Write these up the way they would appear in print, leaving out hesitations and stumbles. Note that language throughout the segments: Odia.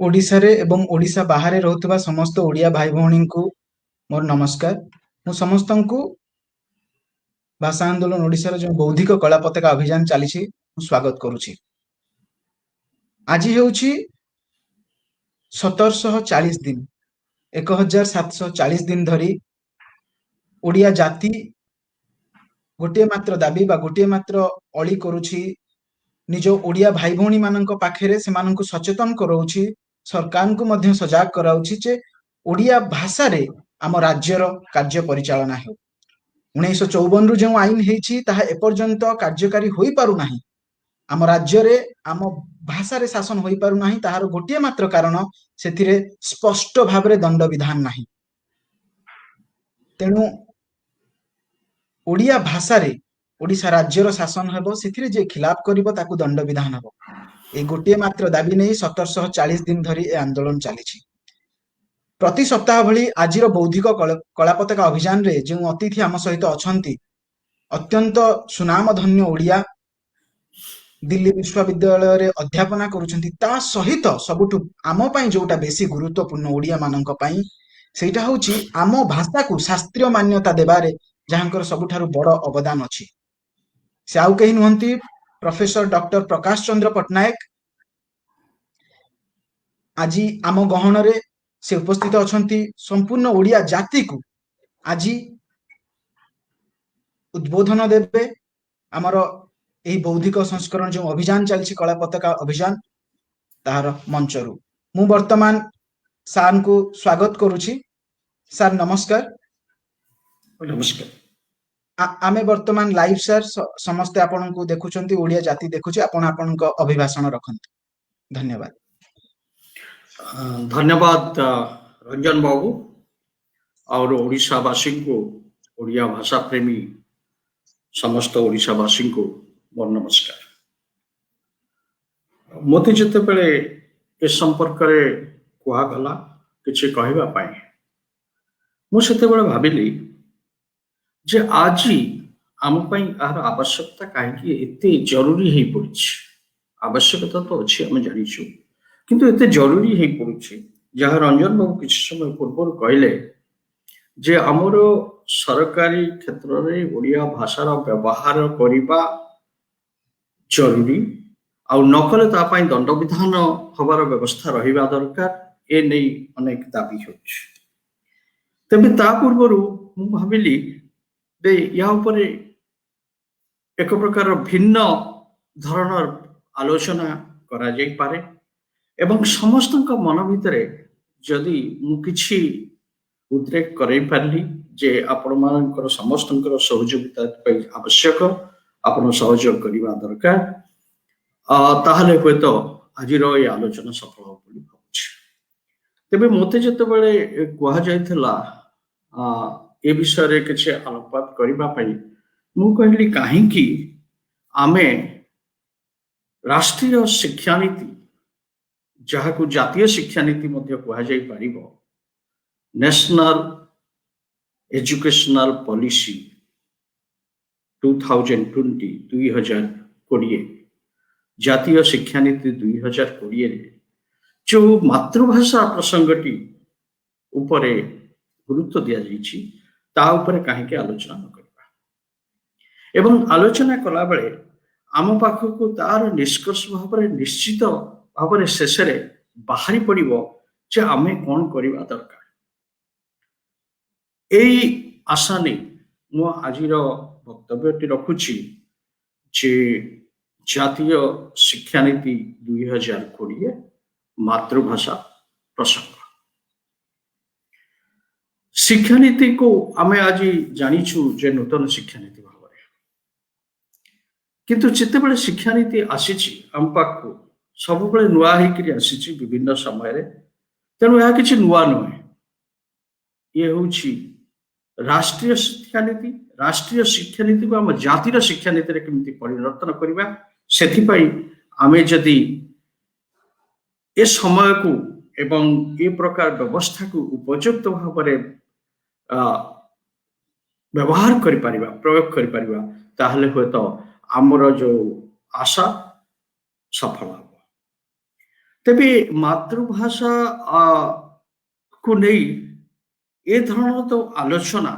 ଓଡ଼ିଶାରେ ଏବଂ ଓଡ଼ିଶା ବାହାରେ ରହୁଥିବା ସମସ୍ତ ଓଡ଼ିଆ ଭାଇ ଭଉଣୀଙ୍କୁ ମୋର ନମସ୍କାର। ମୁଁ ସମସ୍ତଙ୍କୁ ଭାଷା ଆନ୍ଦୋଳନ ଓଡ଼ିଶାର ଯେଉଁ ବୌଦ୍ଧିକ କଳା ପତାକା ଅଭିଯାନ ଚାଲିଛି, ମୁଁ ସ୍ୱାଗତ କରୁଛି। ଆଜି ହେଉଛି 1740 ଦିନ, 1740 ଦିନ ଧରି ଓଡ଼ିଆ ଜାତି ଗୋଟିଏ ମାତ୍ର ଦାବି ବା ଗୋଟିଏ ମାତ୍ର ଅଳି କରୁଛି ନିଜ ଓଡ଼ିଆ ଭାଇ ଭଉଣୀ ମାନଙ୍କ ପାଖରେ, ସେମାନଙ୍କୁ ସଚେତନ କରାଉଛି, ସରକାରଙ୍କୁ ମଧ୍ୟ ସଜାଗ କରାଉଛି ଯେ ଓଡ଼ିଆ ଭାଷାରେ ଆମ ରାଜ୍ୟର କାର୍ଯ୍ୟ ପରିଚାଳନା ହେଉ। 1954ରୁ ଯେଉଁ ଆଇନ ହେଇଛି, ତାହା ଏପର୍ଯ୍ୟନ୍ତ କାର୍ଯ୍ୟକାରୀ ହୋଇପାରୁନାହିଁ। ଆମ ରାଜ୍ୟରେ ଆମ ଭାଷାରେ ଶାସନ ହୋଇପାରୁନାହିଁ, ତାହାର ଗୋଟିଏ ମାତ୍ର କାରଣ, ସେଥିରେ ସ୍ପଷ୍ଟ ଭାବରେ ଦଣ୍ଡବିଧାନ ନାହିଁ। ତେଣୁ ଓଡ଼ିଆ ଭାଷାରେ ଓଡ଼ିଶା ରାଜ୍ୟର ଶାସନ ହେବ, ସେଥିରେ ଯିଏ ଖିଲାପ କରିବ ତାକୁ ଦଣ୍ଡବିଧାନ ହେବ। ଏଇ ଗୋଟିଏ ମାତ୍ର ଦାବି ନେଇ 1740 ଦିନ ଧରି ଏ ଆନ୍ଦୋଳନ ଚାଲିଛି। ପ୍ରତି ସପ୍ତାହ ଭଳି ଆଜିର ବୌଦ୍ଧିକ କଳା ପତାକା ଅଭିଯାନରେ ଯେଉଁ ଅତିଥି ଆମ ସହିତ ଅଛନ୍ତି, ଅତ୍ୟନ୍ତ ସୁନାମଧନ୍ୟ ଓଡ଼ିଆ, ଦିଲ୍ଲୀ ବିଶ୍ୱବିଦ୍ୟାଳୟରେ ଅଧ୍ୟାପନା କରୁଛନ୍ତି, ତା ସହିତ ସବୁଠୁ ଆମ ପାଇଁ ଯୋଉଟା ବେଶୀ ଗୁରୁତ୍ୱପୂର୍ଣ୍ଣ ଓଡ଼ିଆ ମାନଙ୍କ ପାଇଁ, ସେଇଟା ହଉଛି ଆମ ଭାଷାକୁ ଶାସ୍ତ୍ରୀୟ ମାନ୍ୟତା ଦେବାରେ ଯାହାଙ୍କର ସବୁଠାରୁ ବଡ ଅବଦାନ ଅଛି, ସେ ଆଉ କେହି ନୁହନ୍ତି, ପ୍ରଫେସର ଡକ୍ଟର ପ୍ରକାଶ ଚନ୍ଦ୍ର ପଟ୍ଟନାୟକ। ଆଜି ଆମ ଗହଣରେ ସେ ଉପସ୍ଥିତ ଅଛନ୍ତି। ସମ୍ପୂର୍ଣ୍ଣ ଓଡ଼ିଆ ଜାତିକୁ ଆଜି ଉଦ୍ବୋଧନ ଦେବେ ଆମର ଏହି ବୌଦ୍ଧିକ ସଂସ୍କରଣ ଯେଉଁ ଅଭିଯାନ ଚାଲିଛି, କଳା ପତାକା ଅଭିଯାନ, ତାହାର ମଞ୍ଚରୁ। ମୁଁ ବର୍ତ୍ତମାନ ସାର୍ଙ୍କୁ ସ୍ୱାଗତ କରୁଛି। ସାର୍, ନମସ୍କାର। ନମସ୍କାର। ଆମେ ବର୍ତ୍ତମାନ ଲାଇଭ ସାର୍, ସମସ୍ତେ ଆପଣଙ୍କୁ ଦେଖୁଛନ୍ତି, ଓଡ଼ିଆ ଜାତି ଦେଖୁଛି। ଆପଣ ଆପଣଙ୍କ ଅଭିଭାଷଣ ରଖନ୍ତୁ। ଧନ୍ୟବାଦ। ଧନ୍ୟବାଦ ରଞ୍ଜନ ବାବୁ। ଆଉ ଓଡ଼ିଶାବାସୀଙ୍କୁ, ଓଡ଼ିଆ ଭାଷା ପ୍ରେମୀ ସମସ୍ତ ଓଡ଼ିଶାବାସୀଙ୍କୁ ମୋର ନମସ୍କାର। ମୋତେ ଯେତେବେଳେ ଏ ସମ୍ପର୍କରେ କୁହାଗଲା କିଛି କହିବା ପାଇଁ, ମୁଁ ସେତେବେଳେ ଭାବିଲି ଯେ ଆଜି ଆମ ପାଇଁ ଏହାର ଆବଶ୍ୟକତା କାହିଁକି ଏତେ ଜରୁରୀ ହେଇପଡ଼ିଛି। ଆବଶ୍ୟକତା ତ ଅଛି, ଆମେ ଜାଣିଛୁ, କିନ୍ତୁ ଏତେ ଜରୁରୀ ହେଇପଡ଼ୁଛି, ଯାହା ରଞ୍ଜନ ବାବୁ କିଛି ସମୟ ପୂର୍ବରୁ କହିଲେ ଯେ ଆମର ସରକାରୀ କ୍ଷେତ୍ରରେ ଓଡ଼ିଆ ଭାଷାର ବ୍ୟବହାର କରିବା ଜରୁରୀ, ଆଉ ନ କଲେ ତା ପାଇଁ ଦଣ୍ଡବିଧାନ ହବାର ବ୍ୟବସ୍ଥା ରହିବା ଦରକାର। ଏ ନେଇ ଅନେକ ଦାବି ହେଉଛି। ତେବେ ତା ପୂର୍ବରୁ ମୁଁ ଭାବିଲି ଯେ ୟା ଉପରେ ଏକ ପ୍ରକାର ଭିନ୍ନ ଧରଣର ଆଲୋଚନା କରାଯାଇପାରେ ଏବଂ ସମସ୍ତଙ୍କ ମନ ଭିତରେ ଯଦି ମୁଁ କିଛି ଉଦ୍ରେକ କରେଇ ପାରିଲି ଯେ ଆପଣମାନଙ୍କର ସମସ୍ତଙ୍କର ସହଯୋଗିତା ପାଇଁ ଆବଶ୍ୟକ, ଆପଣ ସହଯୋଗ କରିବା ଦରକାର, ତାହେଲେ ହୁଏତ ଆଜିର ଏଇ ଆଲୋଚନା ସଫଳ ହେବ ବୋଲି ଭାବୁଛି। ତେବେ ମୋତେ ଯେତେବେଳେ କୁହାଯାଇଥିଲା ଏ ବିଷୟରେ କିଛି ଆଲୋକପାତ କରିବା ପାଇଁ, ମୁଁ କହିଲି କାହିଁକି ଆମେ ରାଷ୍ଟ୍ରୀୟ ଶିକ୍ଷାନୀତି, ଯାହାକୁ ଜାତୀୟ ଶିକ୍ଷାନୀତି ମଧ୍ୟ କୁହାଯାଇପାରିବ, National Educational Policy 2020, 2020, ଜାତୀୟ ଶିକ୍ଷାନୀତି 2020ରେ ଯେଉଁ ମାତୃଭାଷା ପ୍ରସଙ୍ଗଟି ଉପରେ ଗୁରୁତ୍ୱ ଦିଆଯାଇଛି, ତା ଉପରେ କାହିଁକି ଆଲୋଚନା ନ କରିବା ଏବଂ ଆଲୋଚନା କଲାବେଳେ ଆମ ପାଖକୁ ତାର ନିଷ୍କର୍ଷ ଭାବରେ ନିଶ୍ଚିତ ଭାବରେ ଶେଷରେ ବାହାରି ପଡ଼ିବ ଯେ ଆମେ କଣ କରିବା ଦରକାର। ଏଇ ଆଶା ନେଇ ମୁଁ ଆଜିର ବକ୍ତବ୍ୟଟି ରଖୁଛି ଯେ ଜାତୀୟ ଶିକ୍ଷାନୀତି 2020, ମାତୃଭାଷା ପ୍ରସଙ୍ଗ। ଶିକ୍ଷାନୀତିକୁ ଆମେ ଆଜି ଜାଣିଛୁ ଯେ ନୂତନ ଶିକ୍ଷାନୀତି ଭାବରେ, କିନ୍ତୁ ଯେତେବେଳେ ଶିକ୍ଷାନୀତି ଆସିଛି ଆମ ପାଖକୁ, ସବୁବେଳେ ନୂଆ ହେଇକିରି ଆସିଛି ବିଭିନ୍ନ ସମୟରେ। ତେଣୁ ଏହା କିଛି ନୂଆ ନୁହେଁ। ଇଏ ହେଉଛି ରାଷ୍ଟ୍ରୀୟ ଶିକ୍ଷାନୀତି। ରାଷ୍ଟ୍ରୀୟ ଶିକ୍ଷାନୀତିକୁ ଆମ ଜାତିର ଶିକ୍ଷାନୀତିରେ କେମିତି ପରିବର୍ତ୍ତନ କରିବା, ସେଥିପାଇଁ ଆମେ ଯଦି ଏ ସମୟକୁ ଏବଂ ଏ ପ୍ରକାର ବ୍ୟବସ୍ଥାକୁ ଉପଯୁକ୍ତ ଭାବରେ ବ୍ୟବହାର କରିପାରିବା, ପ୍ରୟୋଗ କରିପାରିବା, ତାହେଲେ ହୁଏତ ଆମର ଯୋଉ ଆଶା ସଫଳ ହେବ। ତେବେ ମାତୃଭାଷା କୁ ନେଇ ଏ ଧରଣର ତ ଆଲୋଚନା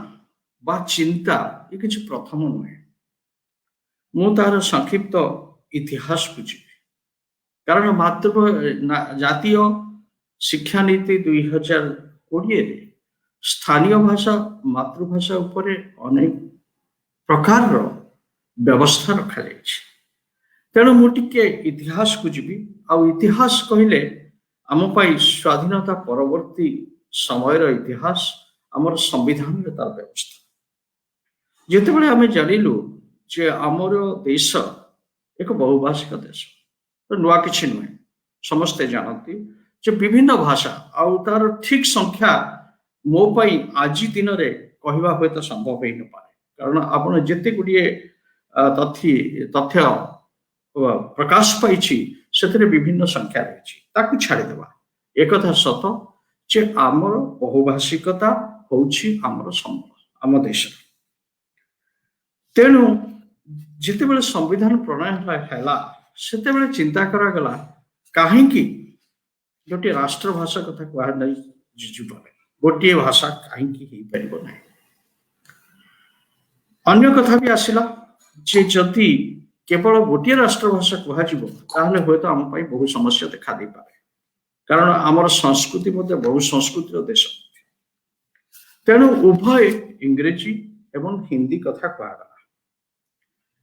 ବା ଚିନ୍ତା ଏ କିଛି ପ୍ରଥମ ନୁହେଁ। ମୁଁ ତାର ସଂକ୍ଷିପ୍ତ ଇତିହାସକୁ ଯିବି, କାରଣ ଜାତୀୟ ଶିକ୍ଷାନୀତି 2020ରେ ସ୍ଥାନୀୟ ଭାଷା ମାତୃଭାଷା ଉପରେ ଅନେକ ପ୍ରକାରର ବ୍ୟବସ୍ଥା ରଖାଯାଇଛି। ତେଣୁ ମୁଁ ଟିକେ ଇତିହାସକୁ ଯିବି। ଆଉ ଇତିହାସ କହିଲେ ଆମ ପାଇଁ ସ୍ୱାଧୀନତା ପରବର୍ତ୍ତୀ ସମୟର ଇତିହାସ, ଆମର ସମ୍ବିଧାନରେ ତାର ବ୍ୟବସ୍ଥା। ଯେତେବେଳେ ଆମେ ଜାଣିଲୁ ଯେ ଆମର ଦେଶ ଏକ ବହୁଭାଷିକ ଦେଶ, ତ ନୂଆ କିଛି ନୁହେଁ, ସମସ୍ତେ ଜାଣନ୍ତି ଯେ ବିଭିନ୍ନ ଭାଷା, ଆଉ ତାର ଠିକ ସଂଖ୍ୟା ମୋ ପାଇଁ ଆଜି ଦିନରେ କହିବା ହୁଏତ ସମ୍ଭବ ହେଇନପାରେ, କାରଣ ଆପଣ ଯେତେ ଗୁଡ଼ିଏ ତଥ୍ୟ ପ୍ରକାଶ ପାଇଛି ସେଥିରେ ବିଭିନ୍ନ ସଂଖ୍ୟା ରହିଛି, ତାକୁ ଛାଡ଼ିଦେବା। ଏକଥା ସତ ଯେ ଆମର ବହୁଭାଷିକତା ହଉଛି ଆମର ସମ୍ବଳ ଆମ ଦେଶର। ତେଣୁ ଯେତେବେଳେ ସମ୍ବିଧାନ ପ୍ରଣୟନ ହେଲା, ସେତେବେଳେ ଚିନ୍ତା କରାଗଲା କାହିଁକି ଗୋଟିଏ ରାଷ୍ଟ୍ରଭାଷା କଥା କୁହାଯାଇ ଯିବନି, ଗୋଟିଏ ଭାଷା କାହିଁକି ହେଇପାରିବ ନାହିଁ। ଅନ୍ୟ କଥା ବି ଆସିଲା ଯେ ଯଦି କେବଳ ଗୋଟିଏ ରାଷ୍ଟ୍ରଭାଷା କୁହାଯିବ ତାହେଲେ ହୁଏତ ଆମ ପାଇଁ ବହୁ ସମସ୍ୟା ଦେଖା ଦେଇପାରେ, କାରଣ ଆମର ସଂସ୍କୃତି ମଧ୍ୟ ବହୁ ସଂସ୍କୃତିର ଦେଶ। ତେଣୁ ଉଭୟ ଇଂରେଜୀ ଏବଂ ହିନ୍ଦୀ କଥା କୁହାଗଲା।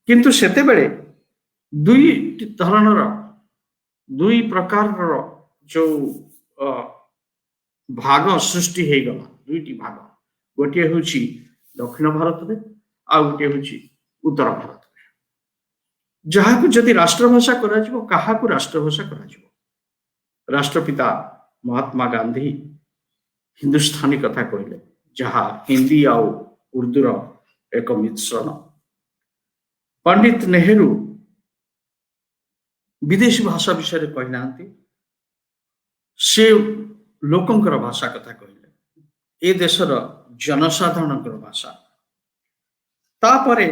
କିନ୍ତୁ ସେତେବେଳେ ଦୁଇ ଧରଣର, ଦୁଇ ପ୍ରକାରର ଯୋଉ ଭାଗ ସୃଷ୍ଟି ହେଇଗଲା, ଦୁଇଟି ଭାଗ, ଗୋଟିଏ ହେଉଛି ଦକ୍ଷିଣ ଭାରତରେ ଆଉ ଗୋଟିଏ ହେଉଛି ଉତ୍ତର ଭାରତରେ। ଯାହାକୁ ଯଦି ରାଷ୍ଟ୍ରଭାଷା କରାଯିବ, କାହାକୁ ରାଷ୍ଟ୍ରଭାଷା କରାଯିବ? ରାଷ୍ଟ୍ରପିତା ମହାତ୍ମା ଗାନ୍ଧୀ ହିନ୍ଦୁସ୍ଥାନୀ କଥା କହିଲେ, ଯାହା ହିନ୍ଦୀ ଆଉ ଉର୍ଦ୍ଦୁର ଏକ ମିଶ୍ରଣ। ପଣ୍ଡିତ ନେହେରୁ ବିଦେଶୀ ଭାଷା ବିଷୟରେ କହିନାହାନ୍ତି, ସେ ଲୋକଙ୍କର ଭାଷା କଥା କହିଲେ, ଏ ଦେଶର ଜନସାଧାରଣଙ୍କର ଭାଷା। ତାପରେ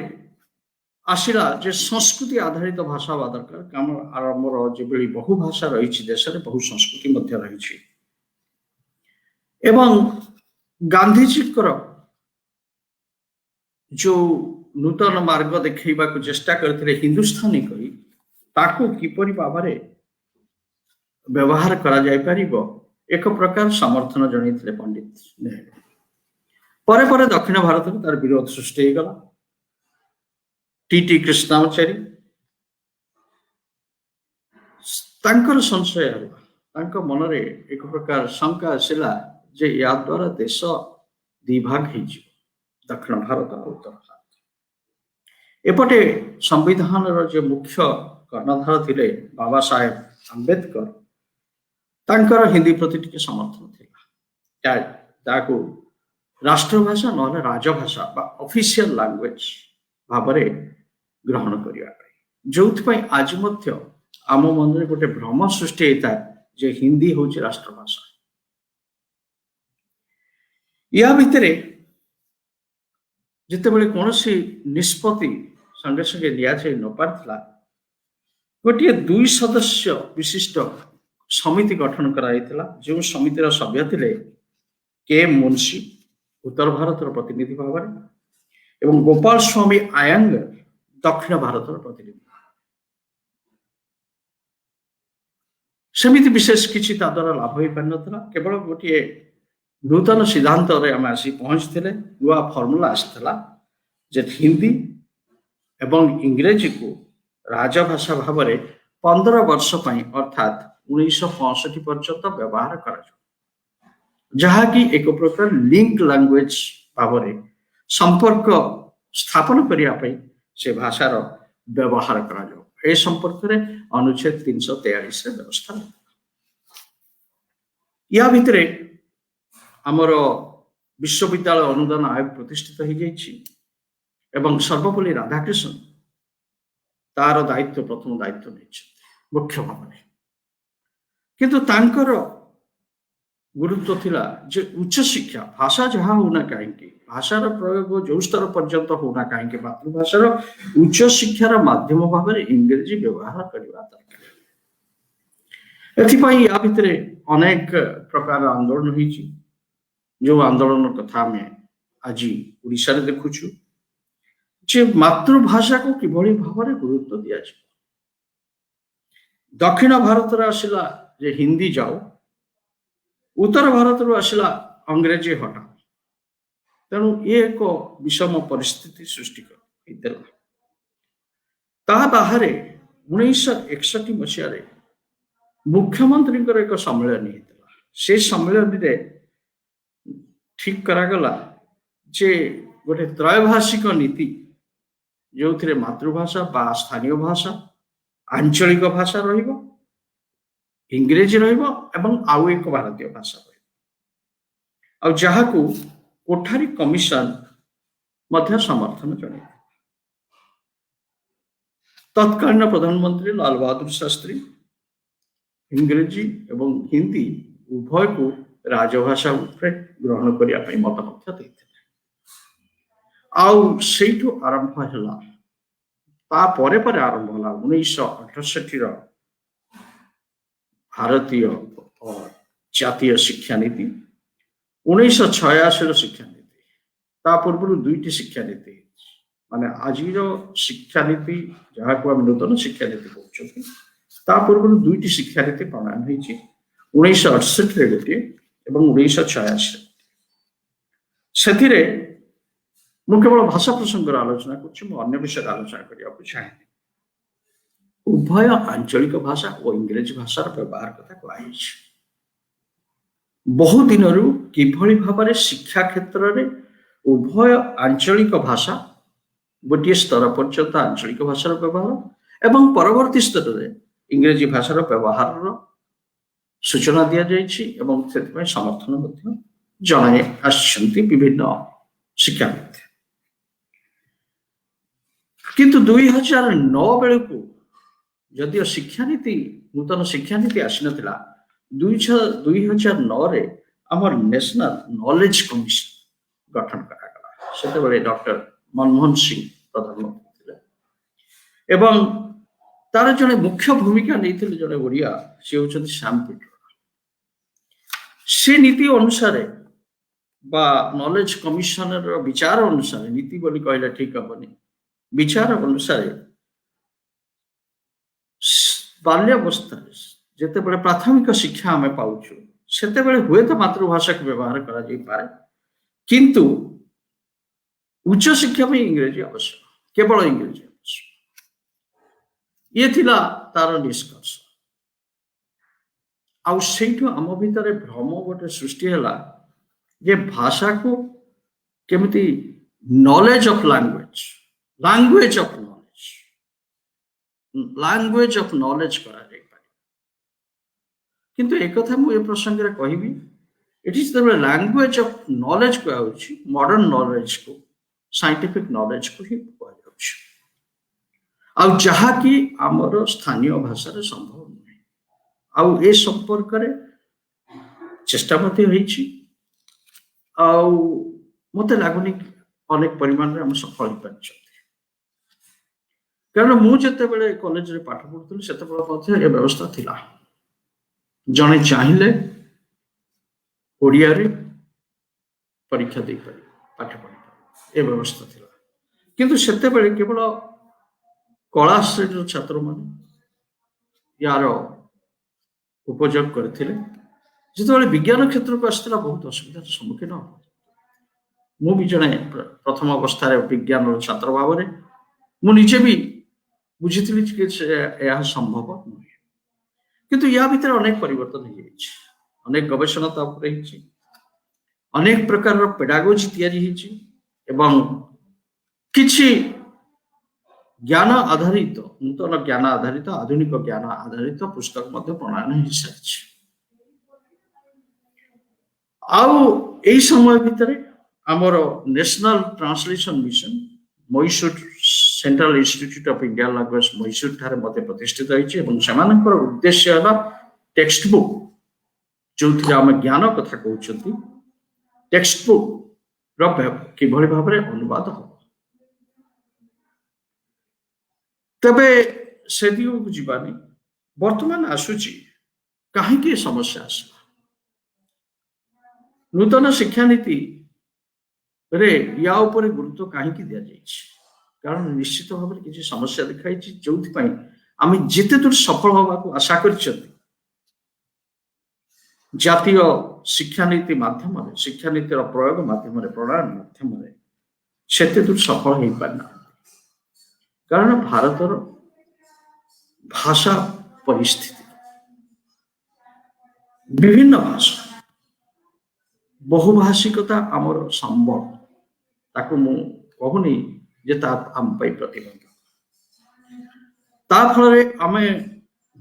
ଆସିଲା ଯେ ସଂସ୍କୃତି ଆଧାରିତ ଭାଷା ହେବା ଦରକାର, କାରଣ ଆମର ଯେଭଳି ବହୁ ଭାଷା ରହିଛି ଦେଶରେ, ବହୁ ସଂସ୍କୃତି ମଧ୍ୟ ରହିଛି। ଏବଂ ଗାନ୍ଧିଜୀଙ୍କର ଯୋଉ ନୂତନ ମାର୍ଗ ଦେଖେଇବାକୁ ଚେଷ୍ଟା କରିଥିଲେ ହିନ୍ଦୁସ୍ଥାନୀ କହି, ତାକୁ କିପରି ଭାବରେ ବ୍ୟବହାର କରାଯାଇପାରିବ ଏକ ପ୍ରକାର ସମର୍ଥନ ଜଣାଇଥିଲେ ପଣ୍ଡିତ ନେହେରୁ। ପରେ ପରେ ଦକ୍ଷିଣ ଭାରତରେ ତାର ବିରୋଧ ସୃଷ୍ଟି ହେଇଗଲା। ଟି ଟି କୃଷ୍ଣାଚାରୀ ତାଙ୍କର ସଂଶୟ ହେଲା, ତାଙ୍କ ମନରେ ଏକ ପ୍ରକାର ଶଙ୍କା ଆସିଲା ଯେ ୟା ଦ୍ୱାରା ଦେଶ ଦ୍ୱିଭାଗ ହେଇଯିବ, ଦକ୍ଷିଣ ଭାରତ ଆଉ ଉତ୍ତର ଭାରତ। ଏପଟେ ସମ୍ବିଧାନର ଯେ ମୁଖ୍ୟ କର୍ଣ୍ଣଧାର ଥିଲେ ବାବା ସାହେବ ଆମ୍ବେଦକର, ତାଙ୍କର ହିନ୍ଦୀ ପ୍ରତି ଟିକେ ସମର୍ଥନ ଥିଲା। ତାକୁ ରାଷ୍ଟ୍ରଭାଷା ନହେଲେ ରାଜଭାଷା ବା ଅଫିସିଆଲ ଲାଙ୍ଗୁଏଜ ଭାବରେ ଗ୍ରହଣ କରିବା ପାଇଁ, ଯୋଉଥିପାଇଁ ଆଜି ମଧ୍ୟ ଆମ ମନରେ ଗୋଟେ ଭ୍ରମ ସୃଷ୍ଟି ହେଇଥାଏ ଯେ ହିନ୍ଦୀ ହଉଛି ରାଷ୍ଟ୍ରଭାଷା। ୟା ଭିତରେ ଯେତେବେଳେ କୌଣସି ନିଷ୍ପତ୍ତି ସଙ୍ଗେ ସଙ୍ଗେ ନିଆଯାଇ ନ ପାରିଥିଲା, ଗୋଟିଏ 2 ସଦସ୍ୟ ବିଶିଷ୍ଟ ସମିତି ଗଠନ କରାଯାଇଥିଲା, ଯେଉଁ ସମିତିର ସଭ୍ୟ ଥିଲେ କେ ଏମ୍ ମୁନ୍ସି ଉତ୍ତର ଭାରତର ପ୍ରତିନିଧି ଭାବରେ ଏବଂ ଗୋପାଳ ସ୍ୱାମୀ ଆୟଙ୍ଗର ଦକ୍ଷିଣ ଭାରତର ପ୍ରତିନିଧି। ସେମିତି ବିଶେଷ କିଛି ତା ଦ୍ୱାରା ଲାଭ ହେଇପାରିନଥିଲା, କେବଳ ଗୋଟିଏ ନୂତନ ସିଦ୍ଧାନ୍ତରେ ଆମେ ଆସି ପହଞ୍ଚିଥିଲେ, ନୂଆ ଫର୍ମୁଲା ଆସିଥିଲା ଯେ ହିନ୍ଦୀ ଏବଂ ଇଂରେଜୀକୁ ରାଜଭାଷା ଭାବରେ 15 ବର୍ଷ ପାଇଁ ଅର୍ଥାତ୍ 1965 ପର୍ଯ୍ୟନ୍ତ ବ୍ୟବହାର କରାଯିବ, ଯାହାକି ଏକ ପ୍ରକାର ଲିଙ୍କ ଲାଙ୍ଗୁଏଜ ଭାବରେ ସମ୍ପର୍କ ସ୍ଥାପନ କରିବା ପାଇଁ ସେ ଭାଷାର ବ୍ୟବହାର କରାଯିବ। ଏ ସମ୍ପର୍କରେ ଅନୁଚ୍ଛେଦ 343 ବ୍ୟବସ୍ଥା ରହିଥିଲା। ୟା ଭିତରେ ଆମର ବିଶ୍ୱବିଦ୍ୟାଳୟ ଅନୁଦାନ ଆୟୋଗ ପ୍ରତିଷ୍ଠିତ ହେଇଯାଇଛି ଏବଂ ସର୍ବପଲ୍ଲୀ ରାଧାକୃଷ୍ଣନ ତାର ପ୍ରଥମ ଦାୟିତ୍ୱ ନେଇଛନ୍ତି ମୁଖ୍ୟ ଭାବରେ। କିନ୍ତୁ ତାଙ୍କର ଗୁରୁତ୍ୱ ଥିଲା ଯେ ଉଚ୍ଚଶିକ୍ଷା, ଭାଷା ଯାହା ହଉନା କାହିଁକି, ଭାଷାର ପ୍ରୟୋଗ ଯୋଉ ସ୍ତର ପର୍ଯ୍ୟନ୍ତ ହଉନା କାହିଁକି, ମାତୃଭାଷାର ଉଚ୍ଚଶିକ୍ଷାର ମାଧ୍ୟମ ଭାବରେ ଇଂରେଜୀ ବ୍ୟବହାର କରିବା ଦରକାର। ଏଥିପାଇଁ ୟା ଭିତରେ ଅନେକ ପ୍ରକାର ଆନ୍ଦୋଳନ ହେଇଛି, ଯେଉଁ ଆନ୍ଦୋଳନ କଥା ଆମେ ଆଜି ଓଡ଼ିଶାରେ ଦେଖୁଛୁ ଯେ ମାତୃଭାଷାକୁ କିଭଳି ଭାବରେ ଗୁରୁତ୍ୱ ଦିଆଯିବ। ଦକ୍ଷିଣ ଭାରତରେ ଆସିଲା ଯେ ହିନ୍ଦୀ ଯାଉ, ଉତ୍ତର ଭାରତରୁ ଆସିଲା ଅଂଗ୍ରେଜୀ ହଟାଅ। ତେଣୁ ଇଏ ଏକ ବିଷମ ପରିସ୍ଥିତି ସୃଷ୍ଟି ହେଇଥିଲା। ତା ବାହାରେ 1961 ମସିହାରେ ମୁଖ୍ୟମନ୍ତ୍ରୀଙ୍କର ଏକ ସମ୍ମିଳନୀ ହେଇଥିଲା। ସେ ସମ୍ମିଳନୀରେ ଠିକ କରାଗଲା ଯେ ଗୋଟେ ତ୍ରୟଭାଷିକ ନୀତି, ଯେଉଁଥିରେ ମାତୃଭାଷା ବା ସ୍ଥାନୀୟ ଭାଷା, ଆଞ୍ଚଳିକ ଭାଷା ରହିବ, ଇଂରେଜୀ ରହିବ ଏବଂ ଆଉ ଏକ ଭାରତୀୟ ଭାଷା ରହିବ, ଆଉ ଯାହାକୁ କୋଠାରୀ କମିଶନ ମଧ୍ୟ ସମର୍ଥନ ଜଣାଇଥିଲା। ତତ୍କାଳୀନ ପ୍ରଧାନମନ୍ତ୍ରୀ ଲାଲ ବାହାଦୁର ଶାସ୍ତ୍ରୀ ଇଂରେଜୀ ଏବଂ ହିନ୍ଦୀ ଉଭୟକୁ ରାଜଭାଷା ଉପରେ ଗ୍ରହଣ କରିବା ପାଇଁ ମତ ମଧ୍ୟ ଦେଇଥିଲେ। ଆଉ ସେଇଠୁ ଆରମ୍ଭ ହେଲା, ତା ପରେ ପରେ ଆରମ୍ଭ ହେଲା 1968ର ଭାରତୀୟ ଜାତୀୟ ଶିକ୍ଷାନୀତି, 1986ର ଶିକ୍ଷାନୀତି। ତା ପୂର୍ବରୁ ଦୁଇଟି ଶିକ୍ଷାନୀତି, ମାନେ ଆଜିର ଶିକ୍ଷାନୀତି ଯାହାକୁ ଆମେ ନୂତନ ଶିକ୍ଷାନୀତି କହୁଛନ୍ତି, ତା ପୂର୍ବରୁ ଦୁଇଟି ଶିକ୍ଷାନୀତି ପ୍ରଣୟନ ହେଇଛି, 1968ରେ ଗୋଟିଏ ଏବଂ 1986ରେ। ସେଥିରେ ମୁଁ କେବଳ ଭାଷା ପ୍ରସଙ୍ଗର ଆଲୋଚନା କରୁଛି, ମୁଁ ଅନ୍ୟ ବିଷୟରେ ଆଲୋଚନା କରିବାକୁ ଚାହେଁନି। ଉଭୟ ଆଞ୍ଚଳିକ ଭାଷା ଓ ଇଂରେଜୀ ଭାଷାର ବ୍ୟବହାର କଥା କୁହାଯାଇଛି। ବହୁ ଦିନରୁ କିଭଳି ଭାବରେ ଶିକ୍ଷା କ୍ଷେତ୍ରରେ ଉଭୟ ଆଞ୍ଚଳିକ ଭାଷା, ଗୋଟିଏ ସ୍ତର ପର୍ଯ୍ୟନ୍ତ ଆଞ୍ଚଳିକ ଭାଷାର ବ୍ୟବହାର ଏବଂ ପରବର୍ତ୍ତୀ ସ୍ତରରେ ଇଂରେଜୀ ଭାଷାର ବ୍ୟବହାରର ସୂଚନା ଦିଆଯାଇଛି ଏବଂ ସେଥିପାଇଁ ସମର୍ଥନ ମଧ୍ୟ ଜଣାଇ ଆସିଛନ୍ତି ବିଭିନ୍ନ ଶିକ୍ଷାବିତ୍। କିନ୍ତୁ 2009 ବେଳକୁ ଯଦିଓ ଶିକ୍ଷାନୀତି, ନୂତନ ଶିକ୍ଷାନୀତି ଆସିନଥିଲା, 2009ରେ ଆମର ନ୍ୟାସନାଲ ନଲେଜ କମିଶନ ଗଠନ କରାଗଲା। ସେତେବେଳେ ଡକ୍ଟର ମନମୋହନ ସିଂ ପ୍ରଧାନମନ୍ତ୍ରୀ ଥିଲେ ଏବଂ ତାର ଜଣେ ମୁଖ୍ୟ ଭୂମିକା ନେଇଥିଲେ ଜଣେ ଓଡ଼ିଆ, ସେ ହେଉଛନ୍ତି ଶ୍ୟାମ ପିଟ୍ରୋଡା। ସେ ନୀତି ଅନୁସାରେ ବା ନଲେଜ କମିଶନର ବିଚାର ଅନୁସାରେ, ନୀତି ବୋଲି କହିଲେ ଠିକ ହବନି, ବିଚାର ଅନୁସାରେ ବାଲ୍ୟାବସ୍ଥାରେ ଯେତେବେଳେ ପ୍ରାଥମିକ ଶିକ୍ଷା ଆମେ ପାଉଛୁ ସେତେବେଳେ ହୁଏତ ମାତୃଭାଷାକୁ ବ୍ୟବହାର କରାଯାଇପାରେ, କିନ୍ତୁ ଉଚ୍ଚ ଶିକ୍ଷା ପାଇଁ ଇଂରେଜୀ ଆବଶ୍ୟକ, କେବଳ ଇଂରେଜୀ ଆବଶ୍ୟକ। ଇଏ ଥିଲା ତାର ନିଷ୍କର୍ଷ। ଆଉ ସେଇଠୁ ଆମ ଭିତରେ ଭ୍ରମ ଗୋଟେ ସୃଷ୍ଟି ହେଲା ଯେ ଭାଷାକୁ କେମିତି knowledge of language, language of knowledge, language of knowledge କରାଯାଇପାରିବ। କିନ୍ତୁ ଏକଥା ମୁଁ ଏ ପ୍ରସଙ୍ଗରେ କହିବି, ଏଠି ଯେତେବେଳେ ଲାଙ୍ଗୁଏଜ ଅଫ ନଲେଜ କୁହାଯାଉଛି, ମଡର୍ଣ୍ଣ ନଲେଜକୁ, ସାଇଣ୍ଟିଫିକ ନଲେଜକୁ ହିଁ କୁହାଯାଉଛି, ଆଉ ଯାହାକି ଆମର ସ୍ଥାନୀୟ ଭାଷାରେ ସମ୍ଭବ ନୁହେଁ। ଆଉ ଏ ସମ୍ପର୍କରେ ଚେଷ୍ଟା ମଧ୍ୟ ହେଇଛି, ଆଉ ମତେ ଲାଗୁନି ଅନେକ ପରିମାଣରେ ଆମେ ସଫଳ ହେଇପାରିଛନ୍ତି। କାରଣ ମୁଁ ଯେତେବେଳେ କଲେଜରେ ପାଠ ପଢୁଥିଲି ସେତେବେଳେ ମଧ୍ୟ ଏ ବ୍ୟବସ୍ଥା ଥିଲା। ଜଣେ ଚାହିଁଲେ ଓଡ଼ିଆରେ ପରୀକ୍ଷା ଦେଇପାରିବ, ପାଠ ପଢିପାରିବ, ଏ ବ୍ୟବସ୍ଥା ଥିଲା। କିନ୍ତୁ ସେତେବେଳେ କେବଳ କଳା ଶ୍ରେଣୀର ଛାତ୍ରମାନେ ୟାର ଉପଯୋଗ କରିଥିଲେ। ଯେତେବେଳେ ବିଜ୍ଞାନ କ୍ଷେତ୍ରକୁ ଆସିଥିଲା ବହୁତ ଅସୁବିଧାର ସମ୍ମୁଖୀନ। ମୁଁ ବି ଜଣେ ପ୍ରଥମ ଅବସ୍ଥାରେ ବିଜ୍ଞାନର ଛାତ୍ର ଭାବରେ ମୁଁ ନିଜେ ବି ବୁଝିଥିଲି ଯେ ଏହା ସମ୍ଭବ ନୁହେଁ। କିନ୍ତୁ ୟା ଭିତରେ ଅନେକ ପରିବର୍ତ୍ତନ ହେଇଯାଇଛି, ଅନେକ ଗବେଷଣା ତା ଉପରେ ହେଇଛି, ଅନେକ ପ୍ରକାରର ପେଡାଗୋଜି ତିଆରି ହେଇଛି ଏବଂ କିଛି ଜ୍ଞାନ ଆଧାରିତ, ନୂତନ ଜ୍ଞାନ ଆଧାରିତ, ଆଧୁନିକ ଜ୍ଞାନ ଆଧାରିତ ପୁସ୍ତକ ମଧ୍ୟ ପ୍ରଣୟନ ହେଇସାରିଛି। ଆଉ ଏଇ ସମୟ ଭିତରେ ଆମର national translation mission Mysore central institute of Indian language Mysore ଠାରେ ମଧ୍ୟ ପ୍ରତିଷ୍ଠିତ ହେଇଛି ଏବଂ ସେମାନଙ୍କର ଉଦ୍ଦେଶ୍ୟ ହେଲା ଟେକ୍ସଟ ବୁକ୍, ଯେଉଁଥିରେ ଆମେ ଜ୍ଞାନ କଥା କହୁଛନ୍ତି, ଟେକ୍ସଟ ବୁକ୍ ର କିଭଳି ଭାବରେ ଅନୁବାଦ ହବ। ତେବେ ସେ ଦିଗକୁ ଯିବାନି। ବର୍ତ୍ତମାନ ଆସୁଛି କାହିଁକି ଏ ସମସ୍ୟା ଆସିଲା? ନୂତନ ଶିକ୍ଷାନୀତିରେ ୟା ଉପରେ ଗୁରୁତ୍ୱ କାହିଁକି ଦିଆଯାଇଛି? କାରଣ ନିଶ୍ଚିତ ଭାବରେ କିଛି ସମସ୍ୟା ଦେଖାଯାଇଛି, ଯୋଉଥିପାଇଁ ଆମେ ଯେତେ ଦୂର ସଫଳ ହେବାକୁ ଆଶା କରିଛନ୍ତି ଜାତୀୟ ଶିକ୍ଷାନୀତି ମାଧ୍ୟମରେ, ଶିକ୍ଷାନୀତିର ପ୍ରୟୋଗ ମାଧ୍ୟମରେ, ପ୍ରଣୟନ ମାଧ୍ୟମରେ, ସେତେ ଦୂର ସଫଳ ହେଇପାରିନାହାନ୍ତି। କାରଣ ଭାରତର ଭାଷା ପରିସ୍ଥିତି, ବିଭିନ୍ନ ଭାଷା, ବହୁଭାଷିକତା ଆମର ସମ୍ବଳ। ତାକୁ ମୁଁ କହୁନି ଯେ ତା ଆମ ପାଇଁ ପ୍ରତିବନ୍ଧକ। ତା ଫଳରେ ଆମେ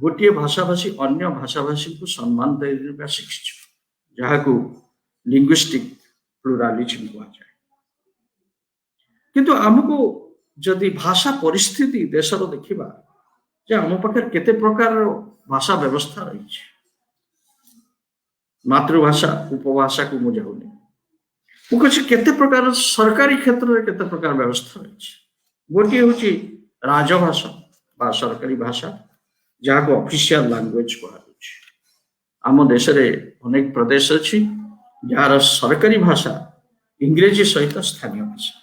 ଗୋଟିଏ ଭାଷାଭାଷୀ ଅନ୍ୟ ଭାଷାଭାଷୀଙ୍କୁ ସମ୍ମାନ ଦେବା ଶିଖିଛୁ, ଯାହାକୁ ଲିଙ୍ଗୁଇଷ୍ଟିକ ପ୍ଲୁରାଲିଜିମ୍ କୁହାଯାଏ। କିନ୍ତୁ ଆମକୁ ଯଦି ଭାଷା ପରିସ୍ଥିତି ଦେଶର ଦେଖିବା ଯେ ଆମ ପାଖରେ କେତେ ପ୍ରକାରର ଭାଷା ବ୍ୟବସ୍ଥା ରହିଛି, ମାତୃଭାଷା ଉପଭାଷାକୁ ମୁଁ ଯାଉନି, ମୁଁ କହୁଛି କେତେ ପ୍ରକାର ସରକାରୀ କ୍ଷେତ୍ରରେ କେତେ ପ୍ରକାର ବ୍ୟବସ୍ଥା ରହିଛି। ଗୋଟିଏ ହେଉଛି ରାଜଭାଷା ବା ସରକାରୀ ଭାଷା, ଯାହାକୁ ଅଫିସିଆଲ ଲାଙ୍ଗୁଏଜ କୁହାଯାଉଛି। ଆମ ଦେଶରେ ଅନେକ ପ୍ରଦେଶ ଅଛି ଯାହାର ସରକାରୀ ଭାଷା ଇଂରେଜୀ ସହିତ ସ୍ଥାନୀୟ ଭାଷା।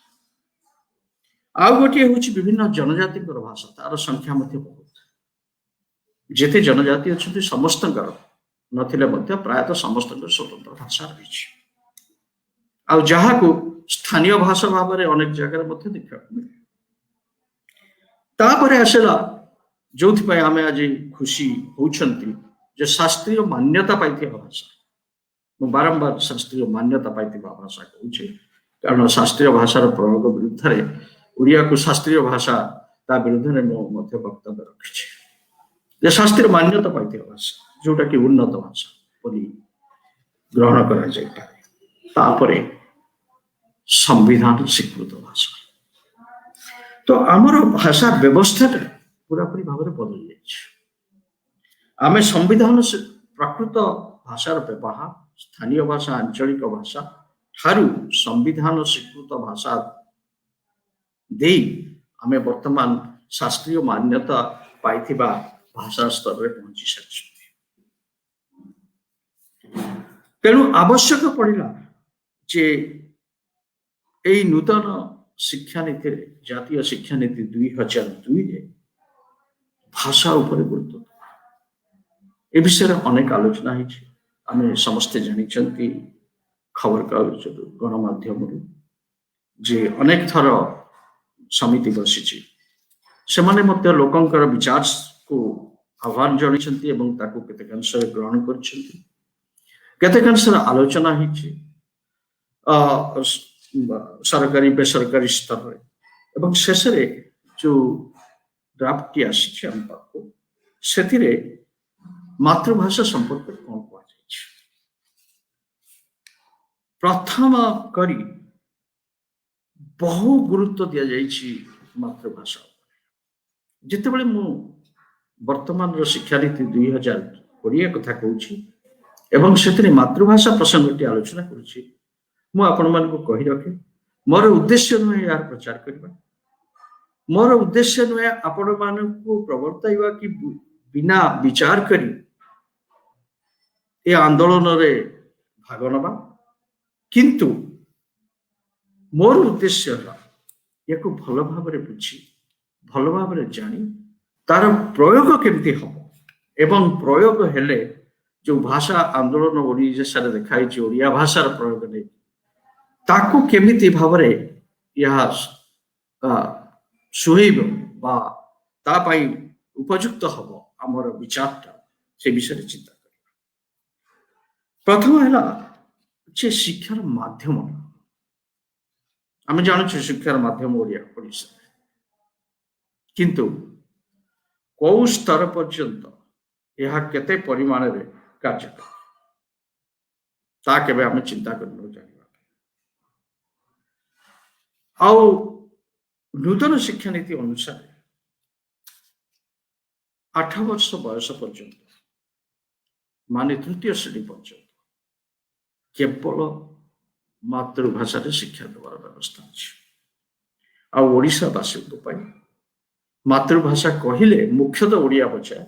ଆଉ ଗୋଟିଏ ହେଉଛି ବିଭିନ୍ନ ଜନଜାତିଙ୍କର ଭାଷା, ତାର ସଂଖ୍ୟା ମଧ୍ୟ ବହୁତ। ଯେତେ ଜନଜାତି ଅଛନ୍ତି ସମସ୍ତଙ୍କର ନଥିଲେ ମଧ୍ୟ ପ୍ରାୟତଃ ସମସ୍ତଙ୍କର ସ୍ୱତନ୍ତ୍ର ଭାଷା ରହିଛି, ଆଉ ଯାହାକୁ ସ୍ଥାନୀୟ ଭାଷା ଭାବରେ ଅନେକ ଜାଗାରେ ମଧ୍ୟ ଦେଖିବାକୁ ମିଳେ। ତାପରେ ଆସିଲା ଯୋଉଥିପାଇଁ ଆମେ ଆଜି ଖୁସି ହଉଛନ୍ତି ଯେ ଶାସ୍ତ୍ରୀୟ ମାନ୍ୟତା ପାଇଥିବା ଭାଷା। ମୁଁ ବାରମ୍ବାର ଶାସ୍ତ୍ରୀୟ ମାନ୍ୟତା ପାଇଥିବା ଭାଷା କହୁଛି, କାରଣ ଶାସ୍ତ୍ରୀୟ ଭାଷାର ପ୍ରୟୋଗ ବିରୁଦ୍ଧରେ, ଓଡ଼ିଆକୁ ଶାସ୍ତ୍ରୀୟ ଭାଷା ତା ବିରୁଦ୍ଧରେ ମୁଁ ମଧ୍ୟ ବକ୍ତବ୍ୟ ରଖିଛି ଯେ ଶାସ୍ତ୍ରୀୟ ମାନ୍ୟତା ପାଇଥିବା ଭାଷା ଯୋଉଟା କି ଉନ୍ନତ ଭାଷା ବୋଲି ଗ୍ରହଣ କରାଯାଇପାରେ। ତାପରେ ସମ୍ବିଧାନ ସ୍ୱୀକୃତ ଭାଷା। ତ ଆମର ଭାଷା ବ୍ୟବସ୍ଥାଟା ପୁରାପୁରି ଭାବରେ ବଦଳି ଯାଇଛି। ଆମେ ସମ୍ବିଧାନ ପ୍ରକୃତ ଭାଷାର ବ୍ୟବହାର ସ୍ଥାନୀୟ ଭାଷା, ଆଞ୍ଚଳିକ ଭାଷା ଠାରୁ ସମ୍ବିଧାନ ସ୍ୱୀକୃତ ଭାଷା ଦେଇ ଆମେ ବର୍ତ୍ତମାନ ଶାସ୍ତ୍ରୀୟ ମାନ୍ୟତା ପାଇଥିବା ଭାଷା ସ୍ତରରେ ପହଞ୍ଚି ସାରିଛନ୍ତି। ତେଣୁ ଆବଶ୍ୟକ ପଡ଼ିଲା ଯେ ଏଇ ନୂତନ ଶିକ୍ଷାନୀତିରେ, ଜାତୀୟ ଶିକ୍ଷାନୀତି 2002ରେ ଭାଷା ଉପରେ ଗୁରୁତ୍ୱ ଦେବା। ଏ ବିଷୟରେ ଅନେକ ଆଲୋଚନା ହେଇଛି, ଆମେ ସମସ୍ତେ ଜାଣିଛନ୍ତି ଖବରକାଗଜରୁ, ଗଣମାଧ୍ୟମରୁ, ଯେ ଅନେକ ଥର ସମିତି ବସିଛି। ସେମାନେ ମଧ୍ୟ ଲୋକଙ୍କର ବିଚାରକୁ ଆହ୍ୱାନ ଜଣାଇଛନ୍ତି ଏବଂ ତାକୁ କେତେକାଂଶରେ ଗ୍ରହଣ କରିଛନ୍ତି, କେତେକାଂଶରେ ଆଲୋଚନା ହେଇଛି ସରକାରୀ ବେସରକାରୀ ସ୍ତରରେ, ଏବଂ ଶେଷରେ ଯୋଉ ଡ୍ରାଫ୍ଟଟି ଆସିଛି ଆମ ପାଖକୁ, ସେଥିରେ ମାତୃଭାଷା ସମ୍ପର୍କରେ କଣ କୁହାଯାଇଛି। ପ୍ରଥମ କରି ବହୁ ଗୁରୁତ୍ୱ ଦିଆଯାଇଛି ମାତୃଭାଷା ଉପରେ। ଯେତେବେଳେ ମୁଁ ବର୍ତ୍ତମାନର ଶିକ୍ଷାନୀତି 2020 କଥା କହୁଛି ଏବଂ ସେଥିରେ ମାତୃଭାଷା ପ୍ରସଙ୍ଗଟି ଆଲୋଚନା କରୁଛି, ମୁଁ ଆପଣମାନଙ୍କୁ କହି ରଖେ, ମୋର ଉଦ୍ଦେଶ୍ୟ ନୁହେଁ ଏହାର ପ୍ରଚାର କରିବା, ମୋର ଉଦ୍ଦେଶ୍ୟ ନୁହେଁ ଆପଣମାନଙ୍କୁ ପ୍ରବର୍ତ୍ତାଇବା କି ବିନା ବିଚାର କରି ଏ ଆନ୍ଦୋଳନରେ ଭାଗ ନେବା, କିନ୍ତୁ ମୋର ଉଦ୍ଦେଶ୍ୟ ହେଲା ୟାକୁ ଭଲ ଭାବରେ ବୁଝି, ଭଲ ଭାବରେ ଜାଣି ତାର ପ୍ରୟୋଗ କେମିତି ହବ, ଏବଂ ପ୍ରୟୋଗ ହେଲେ ଯୋଉ ଭାଷା ଆନ୍ଦୋଳନ ଓଡ଼ିଶାରେ ଦେଖାହେଇଛି ଓଡ଼ିଆ ଭାଷାର ପ୍ରୟୋଗ ନେଇ, ତାକୁ କେମିତି ଭାବରେ ଏହା ସୁହେଇବ ବା ତା ପାଇଁ ଉପଯୁକ୍ତ ହବ ଆମର ବିଚାରଟା, ସେ ବିଷୟରେ ଚିନ୍ତା କରିବା। ପ୍ରଥମ ହେଲା ଯେ ଶିକ୍ଷାର ମାଧ୍ୟମ। ଆମେ ଜାଣୁଛୁ ଶିକ୍ଷାର ମାଧ୍ୟମ ଓଡ଼ିଆ ଓଡ଼ିଶାରେ, କିନ୍ତୁ କୋଉ ସ୍ତର ପର୍ଯ୍ୟନ୍ତ ଏହା କେତେ ପରିମାଣରେ କାର୍ଯ୍ୟକାରୀ ତା କେବେ ଆମେ ଚିନ୍ତା କରିନୁ ଜାଣିବା। ଆଉ ନୂତନ ଶିକ୍ଷାନୀତି ଅନୁସାରେ 8 ବର୍ଷ ବୟସ ପର୍ଯ୍ୟନ୍ତ, ମାନେ ତୃତୀୟ ଶ୍ରେଣୀ ପର୍ଯ୍ୟନ୍ତ କେବଳ ମାତୃଭାଷାରେ ଶିକ୍ଷା ଦେବାର ବ୍ୟବସ୍ଥା ଅଛି। ଆଉ ଓଡ଼ିଶାବାସୀଙ୍କ ପାଇଁ ମାତୃଭାଷା କହିଲେ ମୁଖ୍ୟତଃ ଓଡ଼ିଆ ବଚାଏ,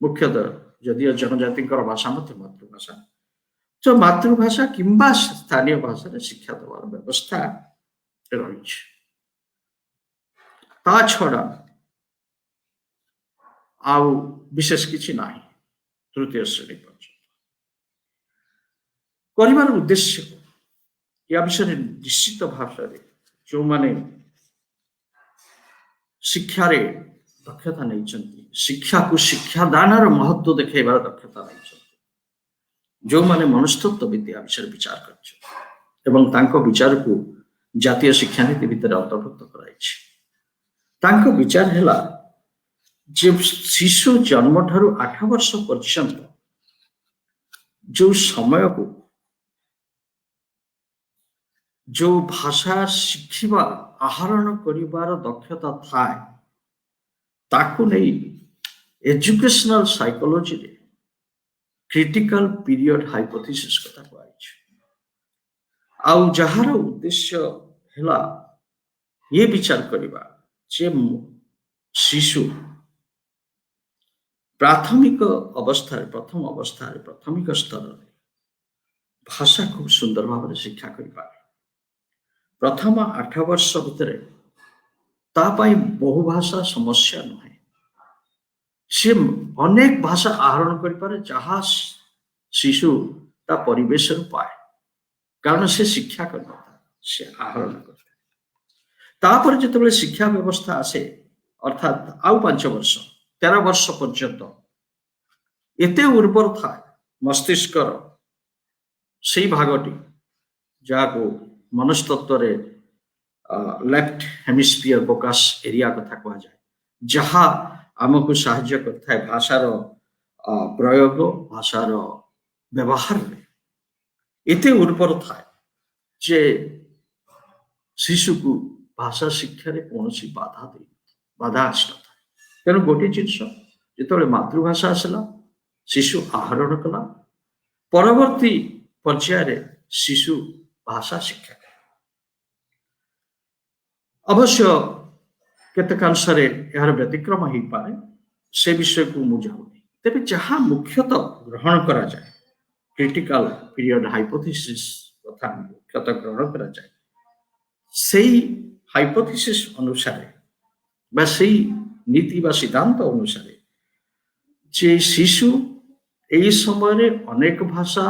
ମୁଖ୍ୟତଃ ଯଦିଓ ଜନଜାତିଙ୍କର ଭାଷା ମଧ୍ୟ ମାତୃଭାଷା, ତ ମାତୃଭାଷା କିମ୍ବା ସ୍ଥାନୀୟ ଭାଷାରେ ଶିକ୍ଷା ଦେବାର ବ୍ୟବସ୍ଥା ରହିଛି। ତା ଛଡ଼ା ଆଉ ବିଶେଷ କିଛି ନାହିଁ ତୃତୀୟ ଶ୍ରେଣୀ ପର୍ଯ୍ୟନ୍ତ। କରିବାର ଉଦ୍ଦେଶ୍ୟ ୟା ବିଷୟରେ ନିଶ୍ଚିତ ଭାବରେ ଯେଉଁମାନେ ଶିକ୍ଷାରେ ଦକ୍ଷତା ନେଇଛନ୍ତି, ଶିକ୍ଷାକୁ ଶିକ୍ଷାଦାନର ମହତ୍ଵ ଦେଖାଇବାର ଦକ୍ଷତା ନେଇଛନ୍ତି, ଯେଉଁମାନେ ମନସ୍ତତ୍ଵ ବିଦ୍ୟା ବିଷୟରେ ବିଚାର କରିଛନ୍ତି ଏବଂ ତାଙ୍କ ବିଚାରକୁ ଜାତୀୟ ଶିକ୍ଷାନୀତି ଭିତରେ ଅନ୍ତର୍ଭୁକ୍ତ କରାଯାଇଛି, ତାଙ୍କ ବିଚାର ହେଲା ଯେ ଶିଶୁ ଜନ୍ମଠାରୁ 8 ବର୍ଷ ପର୍ଯ୍ୟନ୍ତ ଯୋଉ ସମୟକୁ ଯୋଉ ଭାଷା ଶିଖିବା ଆହରଣ କରିବାର ଦକ୍ଷତା ଥାଏ, ତାକୁ ନେଇ ଏଜୁକେସନାଲ ସାଇକୋଲୋଜିରେ କ୍ରିଟିକାଲ ପିରିୟଡ ହାଇପୋଥେସିସ୍ କଥା କୁହାଯାଇଛି। ଆଉ ଯାହାର ଉଦ୍ଦେଶ୍ୟ ହେଲା ଇଏ ବିଚାର କରିବା ଯେ ଶିଶୁ ପ୍ରାଥମିକ ଅବସ୍ଥାରେ, ପ୍ରଥମ ଅବସ୍ଥାରେ, ପ୍ରାଥମିକ ସ୍ତରରେ ଭାଷା ଖୁବ ସୁନ୍ଦର ଭାବରେ ଶିକ୍ଷା କରିପାରେ। ପ୍ରଥମ 8 ବର୍ଷ ଭିତରେ ତା ପାଇଁ ବହୁ ଭାଷା ସମସ୍ୟା ନୁହେଁ, ସେ ଅନେକ ଭାଷା ଆହରଣ କରିପାରେ ଯାହା ଶିଶୁ ତା ପରିବେଶରୁ ପାଏ, କାରଣ ସେ ଶିକ୍ଷା କରିନଥାଏ, ସେ ଆହରଣ କରିଥାଏ। ତାପରେ ଯେତେବେଳେ ଶିକ୍ଷା ବ୍ୟବସ୍ଥା ଆସେ, ଅର୍ଥାତ୍ ଆଉ 5 ବର୍ଷ 13 ବର୍ଷ ପର୍ଯ୍ୟନ୍ତ ଏତେ ଉର୍ବର ଥାଏ ମସ୍ତିଷ୍କର ସେଇ ଭାଗଟି ଯାହାକୁ ମନସ୍ତତ୍ଵରେ ଲେଫ୍ଟ ହେମିସ୍ଫିୟର ବୋକାସ ଏରିଆ କଥା କୁହାଯାଏ, ଯାହା ଆମକୁ ସାହାଯ୍ୟ କରିଥାଏ ଭାଷାର ପ୍ରୟୋଗ, ଭାଷାର ବ୍ୟବହାରରେ ଏତେ ଉର୍ବର ଥାଏ ଯେ ଶିଶୁକୁ ଭାଷା ଶିକ୍ଷାରେ କୌଣସି ବାଧା ଆସିନଥାଏ। ତେଣୁ ଗୋଟିଏ ଜିନିଷ, ଯେତେବେଳେ ମାତୃଭାଷା ଆସିଲା, ଶିଶୁ ଆହରଣ କଲା, ପରବର୍ତ୍ତୀ ପର୍ଯ୍ୟାୟରେ ଶିଶୁ ଭାଷା ଶିକ୍ଷା କଲା। ଅବଶ୍ୟ କେତେକାଂଶରେ ଏହାର ବ୍ୟତିକ୍ରମ ହେଇପାରେ, ସେ ବିଷୟକୁ ମୁଁ ଯାଉନି। ତେବେ ଯାହା ମୁଖ୍ୟତଃ ଗ୍ରହଣ କରାଯାଏ, କ୍ରିଟିକାଲ ପିରିୟଡ ହାଇପୋଥେସିସ୍ କଥା ମୁଖ୍ୟତଃ ଗ୍ରହଣ କରାଯାଏ, ସେଇ ହାଇପୋଥେସିସ୍ ଅନୁସାରେ ବା ସେଇ ନୀତି ବା ସିଦ୍ଧାନ୍ତ ଅନୁସାରେ ଯେ ଶିଶୁ ଏହି ସମୟରେ ଅନେକ ଭାଷା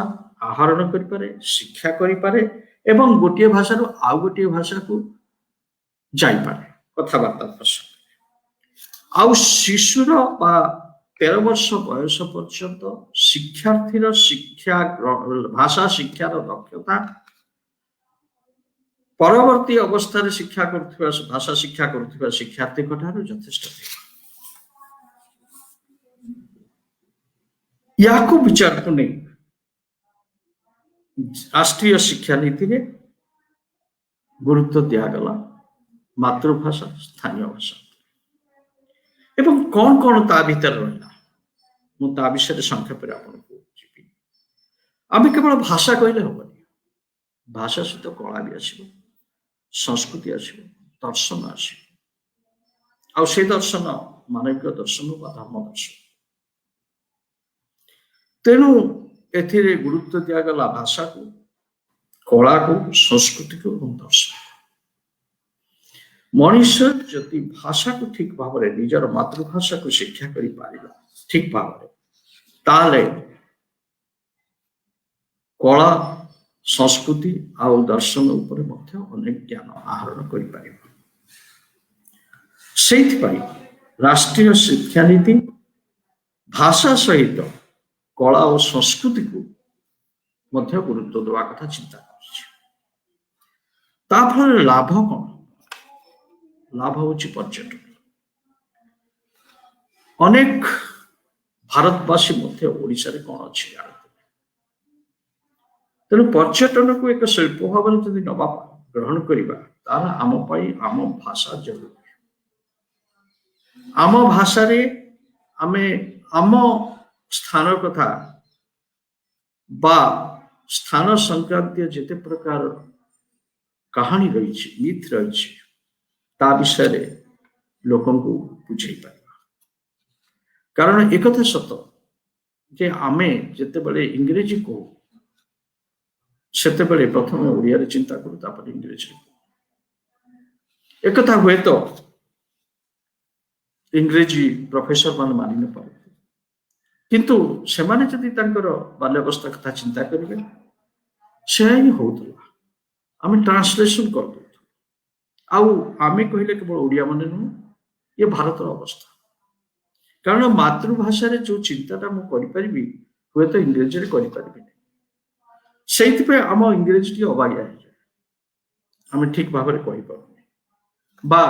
ଆହରଣ କରିପାରେ, ଶିକ୍ଷା କରିପାରେ ଏବଂ ଗୋଟିଏ ଭାଷାରୁ ଆଉ ଗୋଟିଏ ଭାଷାକୁ ଯାଇପାରେ କଥାବାର୍ତ୍ତା ପ୍ରସଙ୍ଗରେ। ଆଉ ଶିଶୁର ବା 13 ବର୍ଷ ବୟସ ପର୍ଯ୍ୟନ୍ତ ଶିକ୍ଷାର୍ଥୀର ଶିକ୍ଷା ଭାଷା ଶିକ୍ଷାର ଦକ୍ଷତା ପରବର୍ତ୍ତୀ ଅବସ୍ଥାରେ ଶିକ୍ଷା କରୁଥିବା ଭାଷା ଶିକ୍ଷା କରୁଥିବା ଶିକ୍ଷାର୍ଥୀଙ୍କ ଠାରୁ ଯଥେଷ୍ଟ ଥିବ। ୟାକୁ ବିଚାରକୁ ନେଇ ରାଷ୍ଟ୍ରୀୟ ଶିକ୍ଷାନୀତିରେ ଗୁରୁତ୍ୱ ଦିଆଗଲା ମାତୃଭାଷା, ସ୍ଥାନୀୟ ଭାଷା ଏବଂ କଣ କଣ ତା ଭିତରେ ରହିଲା ମୁଁ ତା ବିଷୟରେ ସଂକ୍ଷେପରେ ଆପଣଙ୍କୁ ଯିବି। ଆମେ କେବଳ ଭାଷା କହିଲେ ହବନି, ଭାଷା ସହିତ କଳା ବି ଆସିବ, ସଂସ୍କୃତି ଆସିବ, ଦର୍ଶନ ଆସିବ। ଆଉ ସେ ଦର୍ଶନ ମାନବିକ ଦର୍ଶନ ବା ଧର୍ମ ଦର୍ଶନ। ତେଣୁ ଏଥିରେ ଗୁରୁତ୍ୱ ଦିଆଗଲା ଭାଷାକୁ, କଳାକୁ, ସଂସ୍କୃତିକୁ ଏବଂ ଦର୍ଶନ। ମଣିଷ ଯଦି ଭାଷାକୁ ଠିକ ଭାବରେ, ନିଜର ମାତୃଭାଷାକୁ ଶିକ୍ଷା କରିପାରିଲା ଠିକ ଭାବରେ, ତାହେଲେ କଳା, ସଂସ୍କୃତି ଆଉ ଦର୍ଶନ ଉପରେ ମଧ୍ୟ ଅନେକ ଜ୍ଞାନ ଆହରଣ କରିପାରିବ। ସେଇଥିପାଇଁ ରାଷ୍ଟ୍ରୀୟ ଶିକ୍ଷାନୀତି ଭାଷା ସହିତ କଳା ଓ ସଂସ୍କୃତିକୁ ମଧ୍ୟ ଗୁରୁତ୍ୱ ଦେବା କଥା ଚିନ୍ତା କରୁଛି। ତା ଫଳରେ ଲାଭ କଣ? ଲାଭ ହଉଛି ପର୍ଯ୍ୟଟନ। ଅନେକ ଭାରତବାସୀ ମଧ୍ୟ ଓଡ଼ିଶାରେ କଣ ଅଛି ଜାଣନ୍ତି। ତେଣୁ ପର୍ଯ୍ୟଟନକୁ ଏକ ଶିଳ୍ପ ଭାବରେ ଯଦି ନବା ଗ୍ରହଣ କରିବା, ତାହେଲେ ଆମ ପାଇଁ ଆମ ଭାଷା ଜରୁରୀ। ଆମ ଭାଷାରେ ଆମେ ଆମ ସ୍ଥାନ କଥା ବା ସ୍ଥାନ ସଂକ୍ରାନ୍ତୀୟ ଯେତେ ପ୍ରକାର କାହାଣୀ ରହିଛି, ମିଥ୍ ରହିଛି, ତା ବିଷୟରେ ଲୋକଙ୍କୁ ବୁଝେଇ ପାରିବା। କାରଣ ଏକଥା ସତ ଯେ ଆମେ ଯେତେବେଳେ ଇଂରେଜୀ କହୁ ସେତେବେଳେ ପ୍ରଥମେ ଓଡ଼ିଆରେ ଚିନ୍ତା କରୁ, ତାପରେ ଇଂରେଜୀରେ କହୁ। ଏକଥା ହୁଏତ ଇଂରେଜୀ ପ୍ରଫେସର ମାନେ ମାନି ନପାରନ୍ତି, କିନ୍ତୁ ସେମାନେ ଯଦି ତାଙ୍କର ବାଲ୍ୟାବସ୍ଥା କଥା ଚିନ୍ତା କରିବେ, ସେୟା ହିଁ ହଉଥିଲା। ଆମେ ଟ୍ରାନ୍ସଲେସନ କରିଦେଉଥିଲୁ। ଆଉ ଆମେ କହିଲେ କେବଳ ଓଡ଼ିଆ ମାନେ ନୁହେଁ, ଇଏ ଭାରତର ଅବସ୍ଥା। କାରଣ ମାତୃଭାଷାରେ ଯୋଉ ଚିନ୍ତାଟା ମୁଁ କରିପାରିବି ହୁଏତ ଇଂରେଜୀରେ କରିପାରିବିନି। ସେଇଥିପାଇଁ ଆମ ଇଂରେଜୀ ଟିକେ ଅବାଗିଆ ହେଇଯାଏ, ଆମେ ଠିକ ଭାବରେ କହିପାରୁନି ବା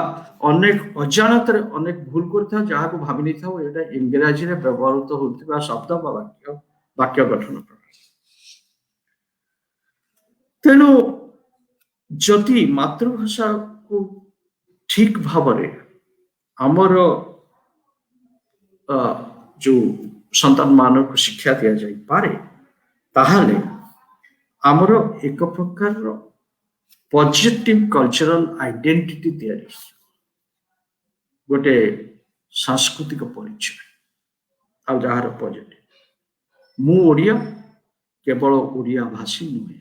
ଅନେକ ଅଜାଣତରେ ଅନେକ ଭୁଲ କରିଥାଉ, ଯାହାକୁ ଭାବି ନେଇଥାଉ ଏଇଟା ଇଂରାଜୀରେ ବ୍ୟବହୃତ ହେଉଥିବା ଶବ୍ଦ ବା ବାକ୍ୟ ଗଠନ ପ୍ରଣାଳୀ। ତେଣୁ ଯଦି ମାତୃଭାଷାକୁ ଠିକ ଭାବରେ ଆମର ଯୋଉ ସନ୍ତାନମାନଙ୍କୁ ଶିକ୍ଷା ଦିଆଯାଇପାରେ, ତାହେଲେ ଆମର ଏକ ପ୍ରକାରର ପଜିଟିଭ କଲଚରାଲ ଆଇଡେଣ୍ଟିଟି ତିଆରି, ଗୋଟେ ସାଂସ୍କୃତିକ ପରିଚୟ, ଆଉ ଯାହାର ପଜିଟିଭ। ମୁଁ ଓଡ଼ିଆ, କେବଳ ଓଡ଼ିଆ ଭାଷୀ ନୁହେଁ,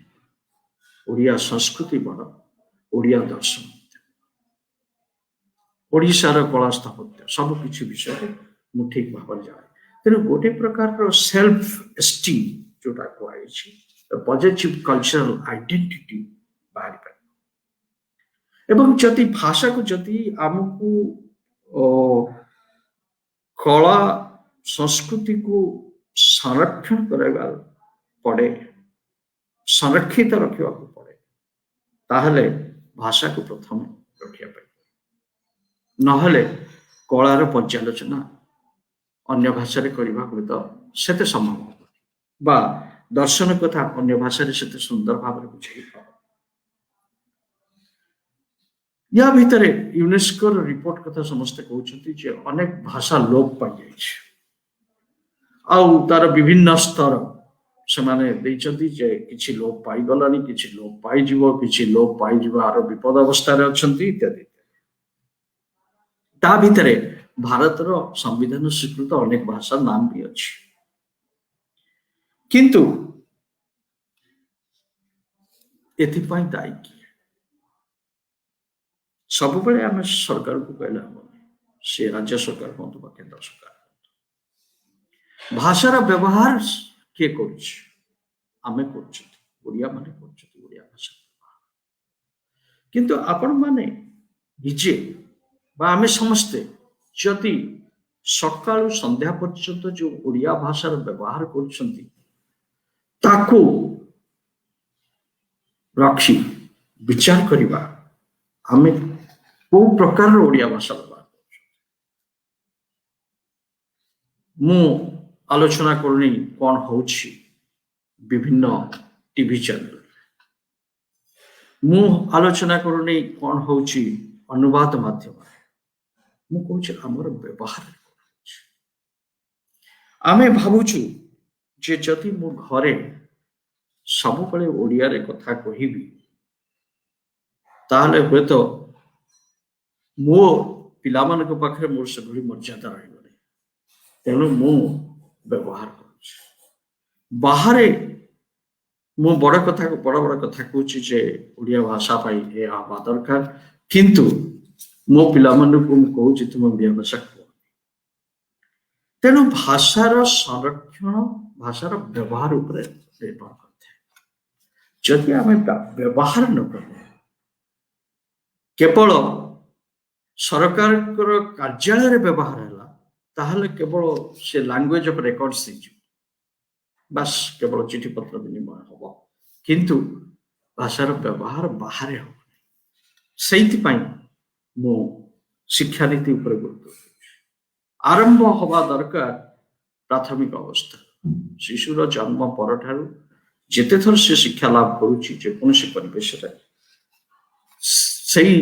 ଓଡ଼ିଆ ସଂସ୍କୃତି ବଡ଼, ଓଡ଼ିଆ ଦର୍ଶନ, ଓଡ଼ିଶାର କଳା ସ୍ଥାପତ୍ୟ ସବୁ କିଛି ବିଷୟରେ ମୁଁ ଠିକ ଭାବରେ ଜାଣେ। ତେଣୁ ଗୋଟେ ପ୍ରକାରର ସେଲ୍ଫ ଏଷ୍ଟିମ୍ ଯୋଉଟା କୁହାଯାଇଛି, ପଜିଟିଭ କଲଚରାଲ ଆଇଡେଣ୍ଟିଟି ବାହାରି ପାରିବ। ଏବଂ ଯଦି ଭାଷାକୁ ଯଦି ଆମକୁ କଳା ସଂସ୍କୃତିକୁ ସଂରକ୍ଷଣ କରିବାକୁ ପଡ଼େ, ସଂରକ୍ଷିତ ରଖିବାକୁ ପଡ଼େ, ତାହେଲେ ଭାଷାକୁ ପ୍ରଥମେ ରଖିବା ପାଇଁ, ନହେଲେ କଳାର ପର୍ଯ୍ୟାଲୋଚନା ଅନ୍ୟ ଭାଷାରେ କରିବା ହୁଏତ ସେତେ ସମ୍ଭବ ହେବନି, ବା ଦର୍ଶନ କଥା ଅନ୍ୟ ଭାଷାରେ ସେତେ ସୁନ୍ଦର ଭାବରେ ବୁଝେଇ ହେବ। ୟା ଭିତରେ ୟୁନେସ୍କୋର ରିପୋର୍ଟ କଥା ସମସ୍ତେ କହୁଛନ୍ତି ଯେ ଅନେକ ଭାଷା ଲୋପ ପାଇଯାଇଛି, ଆଉ ତାର ବିଭିନ୍ନ ସ୍ତର ସେମାନେ ଦେଇଛନ୍ତି ଯେ କିଛି ଲୋପ ପାଇଗଲାଣି, କିଛି ଲୋପ ପାଇଯିବ, କିଛି ଲୋପ ପାଇଯିବାର ବିପଦ ଅବସ୍ଥାରେ ଅଛନ୍ତି ଇତ୍ୟାଦି। ତା ଭିତରେ ଭାରତର ସମ୍ବିଧାନ ସ୍ୱୀକୃତ ଅନେକ ଭାଷାର ନାମ ବି ଅଛି, କିନ୍ତୁ ଏଥିପାଇଁ ଦାୟୀ କିଏ? ସବୁବେଳେ ଆମେ ସରକାରକୁ କହିଲେ ହବନି, ସେ ରାଜ୍ୟ ସରକାର ହୁଅନ୍ତୁ ବା କେନ୍ଦ୍ର ସରକାର ହୁଅନ୍ତୁ। ଭାଷାର ବ୍ୟବହାର କିଏ କରୁଛି? ଆମେ କରୁଛନ୍ତି, ଓଡ଼ିଆ ମାନେ କରୁଛନ୍ତି ଓଡ଼ିଆ ଭାଷା ବ୍ୟବହାର। କିନ୍ତୁ ଆପଣମାନେ ନିଜେ ବା ଆମେ ସମସ୍ତେ ଯଦି ସକାଳୁ ସନ୍ଧ୍ୟା ପର୍ଯ୍ୟନ୍ତ ଯୋଉ ଓଡ଼ିଆ ଭାଷାର ବ୍ୟବହାର କରୁଛନ୍ତି ତାକୁ ରଖି ବିଚାର କରିବା ଆମେ କୋଉ ପ୍ରକାରର ଓଡ଼ିଆ ଭାଷା ବ୍ୟବହାର କରୁଛୁ। ମୁଁ ଆଲୋଚନା କରୁନି କଣ ହଉଛି ବିଭିନ୍ନ ଟିଭି ଚ୍ୟାନେଲ, ମୁଁ ଆଲୋଚନା କରୁନି କଣ ହଉଛି ଅନୁବାଦ ମାଧ୍ୟମରେ, ମୁଁ କହୁଛି ଆମର ବ୍ୟବହାରରେ କଣ ହଉଛି। ଆମେ ଭାବୁଛୁ ଯେ ଯଦି ମୁଁ ଘରେ ସବୁବେଳେ ଓଡ଼ିଆରେ କଥା କହିବି ତାହେଲେ ହୁଏତ ମୋ ପିଲାମାନଙ୍କ ପାଖରେ ମୋର ସେଭଳି ମର୍ଯ୍ୟାଦା ରହିବନି, ତେଣୁ ମୁଁ ବ୍ୟବହାର କରୁଛି। ବାହାରେ ମୁଁ ବଡ଼ ବଡ଼ କଥା କହୁଛି ଯେ ଓଡ଼ିଆ ଭାଷା ପାଇଁ ଏହା ହେବା ଦରକାର, କିନ୍ତୁ ମୋ ପିଲାମାନଙ୍କୁ ମୁଁ କହୁଛି ତୁମେ ଓଡ଼ିଆ ଭାଷା କୁହ। ତେଣୁ ଭାଷାର ସଂରକ୍ଷଣ ଭାଷାର ବ୍ୟବହାର ଉପରେ ନିର୍ଭର କରିଥାଏ। ଯଦି ଆମେ ବ୍ୟବହାର ନ କଲେ, କେବଳ ସରକାରଙ୍କର କାର୍ଯ୍ୟାଳୟରେ ବ୍ୟବହାର ହେଲା, ତାହେଲେ କେବଳ ସେ ଲାଙ୍ଗୁଏଜ ଅଫ ରେକର୍ଡସ ହେଇଯିବ, ବାସ୍ କେବଳ ଚିଠିପତ୍ର ବିନିମୟ ହବ, କିନ୍ତୁ ଭାଷାର ବ୍ୟବହାର ବାହାରେ ହବ ନାହିଁ। ସେଇଥିପାଇଁ ମୁଁ ଶିକ୍ଷାନୀତି ଉପରେ ଗୁରୁତ୍ୱ ଦେଉଛି। ଆରମ୍ଭ ହବା ଦରକାର ପ୍ରାଥମିକ ଅବସ୍ଥା, ଶିଶୁର ଜନ୍ମ ପରଠାରୁ ଯେତେଥର ସେ ଶିକ୍ଷା ଲାଭ କରୁଛି ଯେକୌଣସି ପରିବେଶରେ, ସେଇ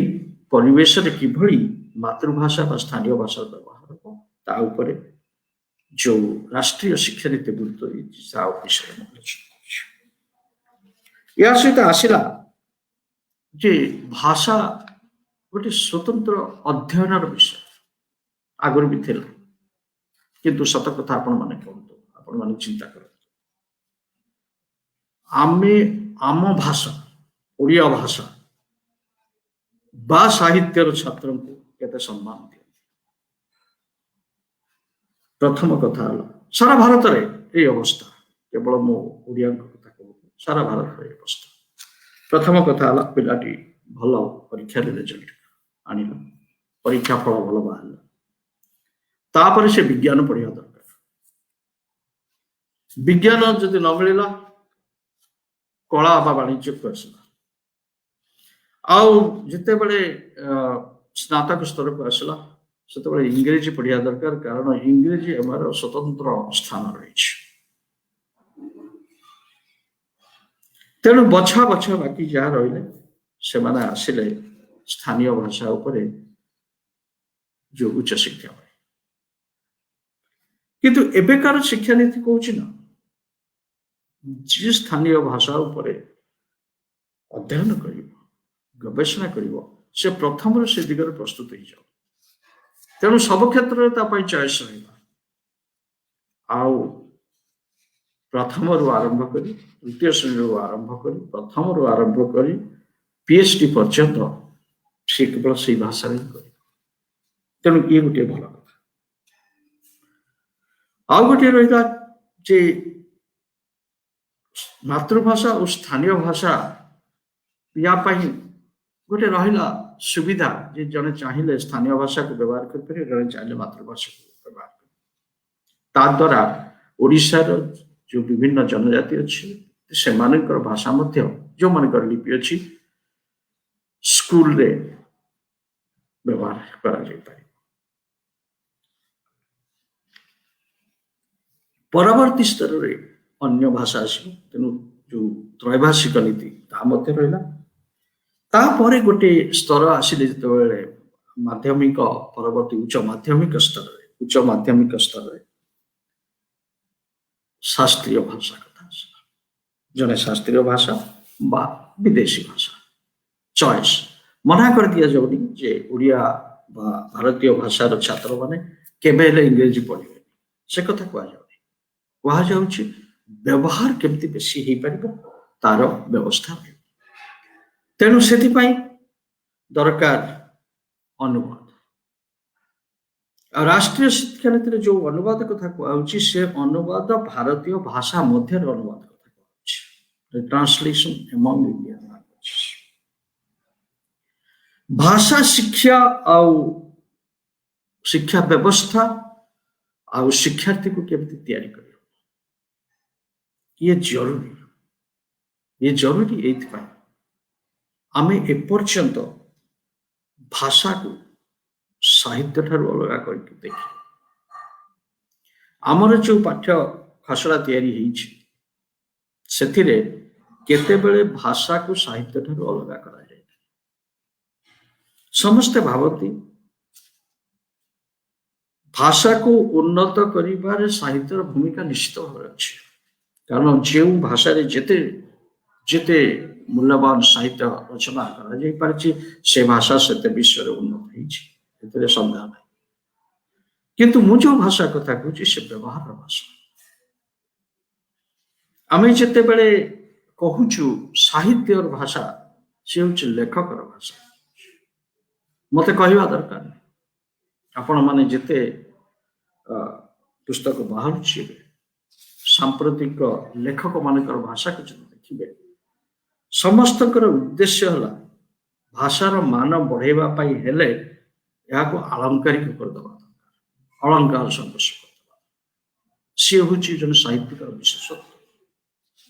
ପରିବେଶରେ କିଭଳି ମାତୃଭାଷା ବା ସ୍ଥାନୀୟ ଭାଷାର ବ୍ୟବହାର ହେବ ତା ଉପରେ ଯୋଉ ରାଷ୍ଟ୍ରୀୟ ଶିକ୍ଷାନୀତି ଗୁରୁତ୍ୱ ଦେଇଛି ତା ବିଷୟରେ ମୁଁ ଆଲୋଚନା କରୁଛି। ଏହା ସହିତ ଆସିଲା ଯେ ଭାଷା ଗୋଟେ ସ୍ୱତନ୍ତ୍ର ଅଧ୍ୟୟନର ବିଷୟ, ଆଗରୁ ବି ଥିଲା, କିନ୍ତୁ ସତ କଥା ଆପଣମାନେ କୁହନ୍ତୁ, ଆପଣ ଆପଣମାନେ ଚିନ୍ତା କରନ୍ତୁ, ଆମେ ଆମ ଭାଷା ଓଡ଼ିଆ ଭାଷା ବା ସାହିତ୍ୟର ଛାତ୍ରଙ୍କୁ କେତେ ସମ୍ମାନ ଦିଅନ୍ତି? ପ୍ରଥମ କଥା ହେଲା ସାରା ଭାରତରେ ଏଇ ଅବସ୍ଥା, କେବଳ ମୁଁ ଓଡ଼ିଆଙ୍କ କଥା କହୁନି, ସାରା ଭାରତରେ ଏଇ ଅବସ୍ଥା। ପ୍ରଥମ କଥା ହେଲା ପିଲାଟି ଭଲ ପରୀକ୍ଷାରେ ରେଜଲ୍ଟ ଆଣିଲା, ପରୀକ୍ଷା ଫଳ ଭଲ ବାହାରିଲା, ତାପରେ ସେ ବିଜ୍ଞାନ ପଢିବା ଦରକାର। ବିଜ୍ଞାନ ଯଦି ନ ମିଳିଲା କଳା ବା ବାଣିଜ୍ୟକୁ ଆସିଲା। ଆଉ ଯେତେବେଳେ ସ୍ନାତକ ସ୍ତରକୁ ଆସିଲା ସେତେବେଳେ ଇଂରେଜୀ ପଢିବା ଦରକାର, କାରଣ ଇଂରେଜୀ ଆମର ସ୍ୱତନ୍ତ୍ର ସ୍ଥାନ ରହିଛି। ତେଣୁ ବଛା ବଛା ବାକି ଯାହା ରହିଲେ ସେମାନେ ଆସିଲେ ସ୍ଥାନୀୟ ଭାଷା ଉପରେ ଯୋଉ ଉଚ୍ଚ ଶିକ୍ଷା ପାଇଁ। କିନ୍ତୁ ଏବେକାର ଶିକ୍ଷାନୀତି କହୁଛି ନା, ଯିଏ ସ୍ଥାନୀୟ ଭାଷା ଉପରେ ଅଧ୍ୟୟନ କରିବ, ଗବେଷଣା କରିବ, ସେ ପ୍ରଥମରୁ ସେ ଦିଗରେ ପ୍ରସ୍ତୁତ ହେଇଯାଉ। ତେଣୁ ସବୁ କ୍ଷେତ୍ରରେ ତା ପାଇଁ ଚଏସ୍ ରହିଲା। ଆଉ ପ୍ରଥମରୁ ଆରମ୍ଭ କରି ତୃତୀୟ ଶ୍ରେଣୀରୁ ଆରମ୍ଭ କରି ପ୍ରଥମରୁ ଆରମ୍ଭ କରି PhD ପର୍ଯ୍ୟନ୍ତ ସେ କେବଳ ସେଇ ଭାଷାରେ ହିଁ କରିବ। ତେଣୁ ଇଏ ଗୋଟିଏ ଭଲ କଥା। ଆଉ ଗୋଟିଏ ରହିଲା ଯେ ମାତୃଭାଷା ଓ ସ୍ଥାନୀୟ ଭାଷା ୟା ପାଇଁ ଗୋଟେ ରହିଲା ସୁବିଧା ଯେ ଜଣେ ଚାହିଁଲେ ସ୍ଥାନୀୟ ଭାଷାକୁ ବ୍ୟବହାର କରିପାରିବେ, ଜଣେ ଚାହିଁଲେ ମାତୃଭାଷାକୁ ବ୍ୟବହାର କରିପାରିବେ। ତା ଦ୍ୱାରା ଓଡ଼ିଶାର ଯୋଉ ବିଭିନ୍ନ ଜନଜାତି ଅଛି ସେମାନଙ୍କର ଭାଷା ମଧ୍ୟ, ଯେଉଁମାନଙ୍କର ଲିପି ଅଛି, ସ୍କୁଲରେ ବ୍ୟବହାର କରାଯାଇପାରିବ। ପରବର୍ତ୍ତୀ ସ୍ତରରେ ଅନ୍ୟ ଭାଷା ଆସିବ, ତେଣୁ ଯୋଉ ତ୍ରୈଭାଷିକ ନୀତି ତାହା ମଧ୍ୟ ରହିଲା। ତାପରେ ଗୋଟେ ସ୍ତର ଆସିଲେ ଯେତେବେଳେ ମାଧ୍ୟମିକ ପରବର୍ତ୍ତୀ ଉଚ୍ଚ ମାଧ୍ୟମିକ ସ୍ତରରେ, ଉଚ୍ଚ ମାଧ୍ୟମିକ ସ୍ତରରେ ଶାସ୍ତ୍ରୀୟ ଭାଷା କଥା ଆସିଲା। ଜଣେ ଶାସ୍ତ୍ରୀୟ ଭାଷା ବା ବିଦେଶୀ ଭାଷା ଚଏସ୍ ମନା କରି ଦିଆଯାଉନି ଯେ ଓଡ଼ିଆ ବା ଭାରତୀୟ ଭାଷାର ଛାତ୍ରମାନେ କେବେ ହେଲେ ଇଂରେଜୀ ପଢିବେନି, ସେ କଥା କୁହାଯାଉନି। କୁହାଯାଉଛି ବ୍ୟବହାର କେମିତି ବେଶୀ ହେଇପାରିବ ତାର ବ୍ୟବସ୍ଥା ରହିବ। ତେଣୁ ସେଥିପାଇଁ ଦରକାର ଅନୁବାଦ। ଆଉ ରାଷ୍ଟ୍ରୀୟ ଶିକ୍ଷାନୀତିରେ ଯୋଉ ଅନୁବାଦ କଥା କୁହାଯାଉଛି ସେ ଅନୁବାଦ ଭାରତୀୟ ଭାଷା ମଧ୍ୟରେ ଅନୁବାଦ କଥା କୁହାଯାଉଛି, ଟ୍ରାନ୍ସଲେସନ ଏମଙ୍ଗ ଇଣ୍ଡିଆନ ଲାଙ୍ଗୁଏଜେସ୍। ଭାଷା ଶିକ୍ଷା ଆଉ ଶିକ୍ଷା ବ୍ୟବସ୍ଥା ଆଉ ଶିକ୍ଷାର୍ଥୀକୁ କେମିତି ତିଆରି କରିବ ଇଏ ଜରୁରୀ। ଇଏ ଜରୁରୀ ଏଇଥିପାଇଁ ଆମେ ଏପର୍ଯ୍ୟନ୍ତ ଭାଷାକୁ ସାହିତ୍ୟ ଠାରୁ ଅଲଗା କରିକି ଦେଖିବୁ। ଆମର ଯୋଉ ପାଠ୍ୟ ଖସଡ଼ା ତିଆରି ହେଇଛି ସେଥିରେ କେତେବେଳେ ଭାଷାକୁ ସାହିତ୍ୟ ଠାରୁ ଅଲଗା କରାଯାଏ। ସମସ୍ତେ ଭାବନ୍ତି ଭାଷାକୁ ଉନ୍ନତ କରିବାରେ ସାହିତ୍ୟର ଭୂମିକା ନିଶ୍ଚିତ ଭାବରେ ଅଛି, କାରଣ ଯେଉଁ ଭାଷାରେ ଯେତେ ଯେତେ ମୂଲ୍ୟବାନ ସାହିତ୍ୟ ରଚନା କରାଯାଇପାରିଛି ସେ ଭାଷା ସେତେ ବିଶ୍ୱରେ ଉନ୍ନତ ହେଇଛି, ଏଥିରେ ସନ୍ଦେହ ନାହିଁ। କିନ୍ତୁ ମୁଁ ଯୋଉ ଭାଷା କଥା କହୁଛି ସେ ବ୍ୟବହାରର ଭାଷା। ଆମେ ଯେତେବେଳେ କହୁଛୁ ସାହିତ୍ୟର ଭାଷା, ସେ ହେଉଛି ଲେଖକର ଭାଷା। ମତେ କହିବା ଦରକାର ନାହିଁ, ଆପଣମାନେ ଯେତେ ପୁସ୍ତକ ବାହାରୁଛି ଏବେ ସାମ୍ପ୍ରତିକ ଲେଖକମାନଙ୍କର ଭାଷାକୁ ଯଦି ଦେଖିବେ, ସମସ୍ତଙ୍କର ଉଦ୍ଦେଶ୍ୟ ହେଲା ଭାଷାର ମାନ ବଢ଼େଇବା ପାଇଁ ହେଲେ ଏହାକୁ ଆଳଙ୍କାରିକ କରିଦେବା ଦରକାର, ଅଳଙ୍କାର ସଦୃଶ କରିଦେବା। ସିଏ ହେଉଛି ଜଣେ ସାହିତ୍ୟିକର ବିଶେଷତ୍ୱ।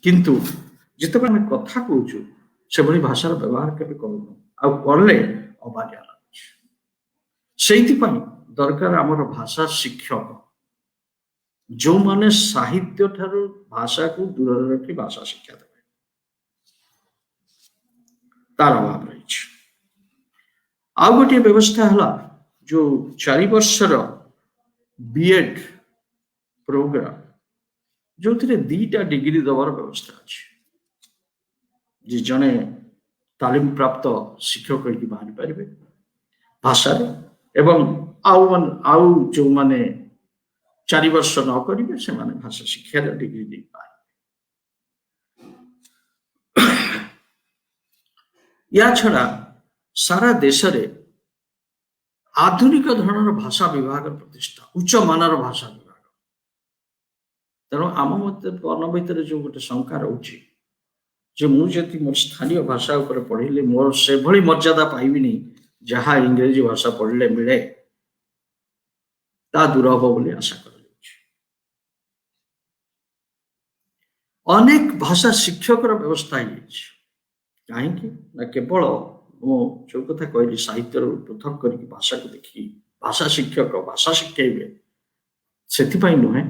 କିନ୍ତୁ ଯେତେବେଳେ ଆମେ କଥା କହୁଛୁ ସେଭଳି ଭାଷାର ବ୍ୟବହାର କେବେ କରୁନୁ, ଆଉ କଲେ ଅବାଗିଆ ଲାଗୁଛି। ସେଇଥିପାଇଁ ଦରକାର ଆମର ଭାଷା ଶିକ୍ଷକ, ଯେଉଁମାନେ ସାହିତ୍ୟ ଠାରୁ ଭାଷାକୁ ଦୂରରେ ରଖି ଭାଷା ଶିକ୍ଷା ଦେବେ, ତାର ଅଭାବ ରହିଛି। ଆଉ ଗୋଟିଏ ବ୍ୟବସ୍ଥା ହେଲା ଯୋଉ 4 ବର୍ଷର ବିଏଡ୍ ପ୍ରୋଗ୍ରାମ, ଯୋଉଥିରେ 2ଟା ଡିଗ୍ରୀ ଦେବାର ବ୍ୟବସ୍ଥା ଅଛି, ଯେ ଜଣେ ତାଲିମ ପ୍ରାପ୍ତ ଶିକ୍ଷକ ହେଇକି ବାହାରି ପାରିବେ ଭାଷାରେ, ଏବଂ ଆଉ ଯୋଉମାନେ 4 ବର୍ଷ ନ କରିବେ ସେମାନେ ଭାଷା ଶିକ୍ଷାର ଡିଗ୍ରୀ ଦେଇପାରିବେ। ୟା ଛଡ଼ା ସାରା ଦେଶରେ ଆଧୁନିକ ଧରଣର ଭାଷା ବିଭାଗର ପ୍ରତିଷ୍ଠା, ଉଚ୍ଚ ମାନର ଭାଷା ବିଭାଗ। ତେଣୁ ଆମ ମନ ଭିତରେ ଯୋଉ ଗୋଟେ ଶଙ୍କା ରହୁଛି ଯେ ମୁଁ ଯଦି ମୋର ସ୍ଥାନୀୟ ଭାଷା ଉପରେ ପଢ଼ିଲେ ମୋର ସେଭଳି ମର୍ଯ୍ୟାଦା ପାଇବିନି ଯାହା ଇଂରେଜୀ ଭାଷା ପଢ଼ିଲେ ମିଳେ, ତା ଦୂର ହବ ବୋଲି ଆଶା କରାଯାଉଛି। ଅନେକ ଭାଷା ଶିକ୍ଷକର ବ୍ୟବସ୍ଥା ହେଇଯାଇଛି। କାହିଁକି ନା କେବଳ ମୁଁ ଯୋଉ କଥା କହିଲି ସାହିତ୍ୟରୁ ପୃଥକ କରିକି ଭାଷାକୁ ଦେଖି ଭାଷା ଶିକ୍ଷକ ଭାଷା ଶିଖେଇବେ ସେଥିପାଇଁ ନୁହେଁ,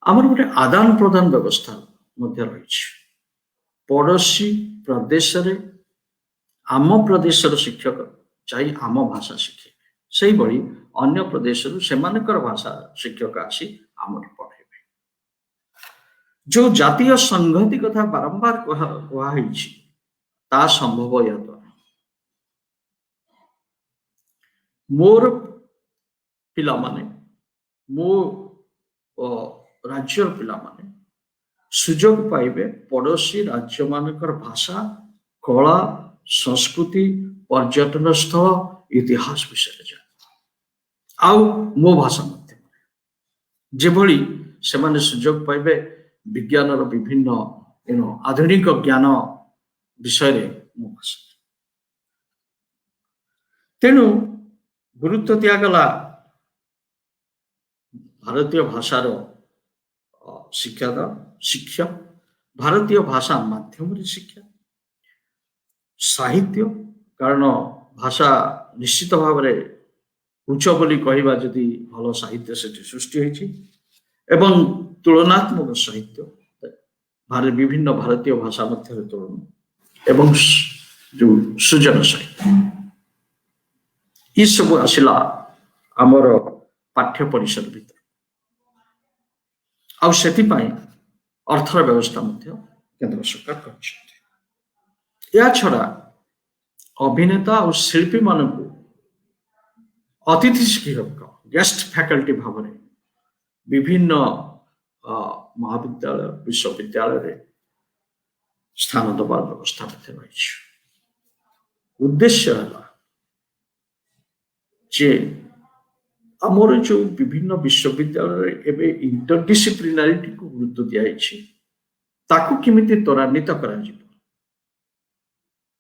ଆମର ଗୋଟେ ଆଦାନ ପ୍ରଦାନ ବ୍ୟବସ୍ଥା ମଧ୍ୟ ରହିଛି। ପଡ଼ୋଶୀ ପ୍ରଦେଶରେ ଆମ ପ୍ରଦେଶର ଶିକ୍ଷକ ଯାଇ ଆମ ଭାଷା ଶିଖେଇବେ, ସେଇଭଳି ଅନ୍ୟ ପ୍ରଦେଶରୁ ସେମାନଙ୍କର ଭାଷା ଶିକ୍ଷକ ଆସି ଆମଠି ପଢ଼େଇବେ। ଯୋଉ ଜାତୀୟ ସଂହତି କଥା ବାରମ୍ବାର କୁହାହେଇଛି ତା ସମ୍ଭବ ଏହା ଦ୍ୱାରା। ମୋର ପିଲାମାନେ, ମୋ ରାଜ୍ୟର ପିଲାମାନେ ସୁଯୋଗ ପାଇବେ ପଡ଼ୋଶୀ ରାଜ୍ୟମାନଙ୍କର ଭାଷା, କଳା, ସଂସ୍କୃତି, ପର୍ଯ୍ୟଟନ ସ୍ଥଳ, ଇତିହାସ ବିଷୟରେ ଜାଣିବା, ଆଉ ମୋ ଭାଷା ମାଧ୍ୟମରେ। ଯେଭଳି ସେମାନେ ସୁଯୋଗ ପାଇବେ ବିଜ୍ଞାନର ବିଭିନ୍ନ ଆଧୁନିକ ଜ୍ଞାନ ବିଷୟରେ ମୋ ଭାଷା। ତେଣୁ ଗୁରୁତ୍ୱ ଦିଆଗଲା ଭାରତୀୟ ଭାଷାର ଶିକ୍ଷା, ଭାରତୀୟ ଭାଷା ମାଧ୍ୟମରେ ଶିକ୍ଷା, ସାହିତ୍ୟ, କାରଣ ଭାଷା ନିଶ୍ଚିତ ଭାବରେ ଉଚ୍ଚ ବୋଲି କହିବା ଯଦି ଭଲ ସାହିତ୍ୟ ସେଠି ସୃଷ୍ଟି ହୋଇଛି, ଏବଂ ତୁଳନାତ୍ମକ ସାହିତ୍ୟ ବିଭିନ୍ନ ଭାରତୀୟ ଭାଷା ମଧ୍ୟରେ ତୁଳନା, ଏବଂ ଯୋଉ ସୃଜନ ସାହିତ୍ୟ, ଏସବୁ ଆସିଲା ଆମର ପାଠ୍ୟ ପରିସର ଭିତରେ। ଆଉ ସେଥିପାଇଁ ଅର୍ଥର ବ୍ୟବସ୍ଥା ମଧ୍ୟ କେନ୍ଦ୍ର ସରକାର କରିଛନ୍ତି। ଏହା ଛଡ଼ା ଅଭିନେତା ଆଉ ଶିଳ୍ପୀମାନଙ୍କୁ ଅତିଥି ଶିକ୍ଷକ, ଗେଷ୍ଟ ଫ୍ୟାକଲ୍ଟି ଭାବରେ ବିଭିନ୍ନ ମହାବିଦ୍ୟାଳୟ, ବିଶ୍ୱବିଦ୍ୟାଳୟରେ ସ୍ଥାନ ଦେବାର ବ୍ୟବସ୍ଥା ମଧ୍ୟ ରହିଛି। ଉଦ୍ଦେଶ୍ୟ ହେଲା ଯେ ଆମର ଯୋଉ ବିଭିନ୍ନ ବିଶ୍ୱବିଦ୍ୟାଳୟରେ ଏବେ ଇଣ୍ଟରଡିସିପ୍ଲିନାରିଟିକୁ ଗୁରୁତ୍ୱ ଦିଆଯାଇଛି, ତାକୁ କେମିତି ତ୍ୱରାନ୍ୱିତ କରାଯିବ।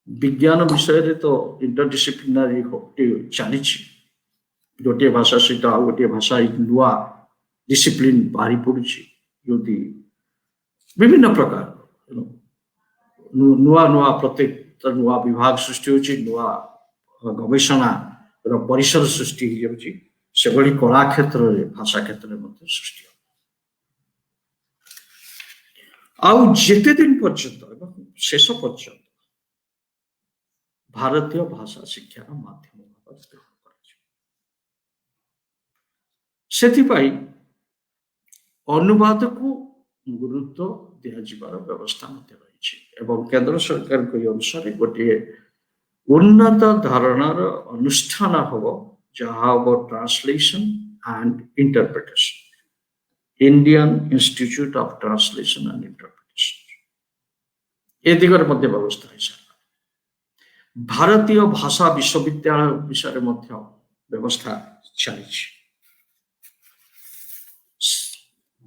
ବିଜ୍ଞାନ ବିଷୟରେ ତ ଇଣ୍ଟରଡିସିପ୍ଲିନାରୀ ଚାଲିଛି, ଗୋଟିଏ ଭାଷା ସହିତ ଆଉ ଗୋଟିଏ ଭାଷା ନୂଆ ଡିସିପ୍ଲିନ ବାହାରି ପଡୁଛି, ଯୋଉଠି ବିଭିନ୍ନ ପ୍ରକାର ନୂଆ ନୂଆ ପ୍ରତ୍ୟେକ ନୂଆ ବିଭାଗ ସୃଷ୍ଟି ହେଉଛି, ନୂଆ ଗବେଷଣାର ପରିସର ସୃଷ୍ଟି ହେଇଯାଉଛି। ସେଭଳି କଳା କ୍ଷେତ୍ରରେ, ଭାଷା କ୍ଷେତ୍ରରେ ମଧ୍ୟ ସୃଷ୍ଟି ହେବ। ଆଉ ଯେତେ ଦିନ ପର୍ଯ୍ୟନ୍ତ ଏବଂ ଶେଷ ପର୍ଯ୍ୟନ୍ତ ଭାରତୀୟ ଭାଷା ଶିକ୍ଷାର ମାଧ୍ୟମ ଭାବରେ ଗ୍ରହଣ କରାଯିବ, ସେଥିପାଇଁ ଅନୁବାଦକୁ ଗୁରୁତ୍ୱ ଦିଆଯିବାର ବ୍ୟବସ୍ଥା ମଧ୍ୟ ରହିଛି। ଏବଂ କେନ୍ଦ୍ର ସରକାରଙ୍କ ଏହି ଅନୁସାରେ ଗୋଟିଏ ଉନ୍ନତ ଧରଣର ଅନୁଷ୍ଠାନ ହେବ, ଯାହା ହେବ translation and interpretation, Indian institute of translation and interpretation. ଏ ଦିଗରେ ମଧ୍ୟ ବ୍ୟବସ୍ଥା ହେଇସାରିଲା। ଭାରତୀୟ ଭାଷା ବିଶ୍ୱବିଦ୍ୟାଳୟ ବିଷୟରେ ମଧ୍ୟ ବ୍ୟବସ୍ଥା ଚାଲିଛି।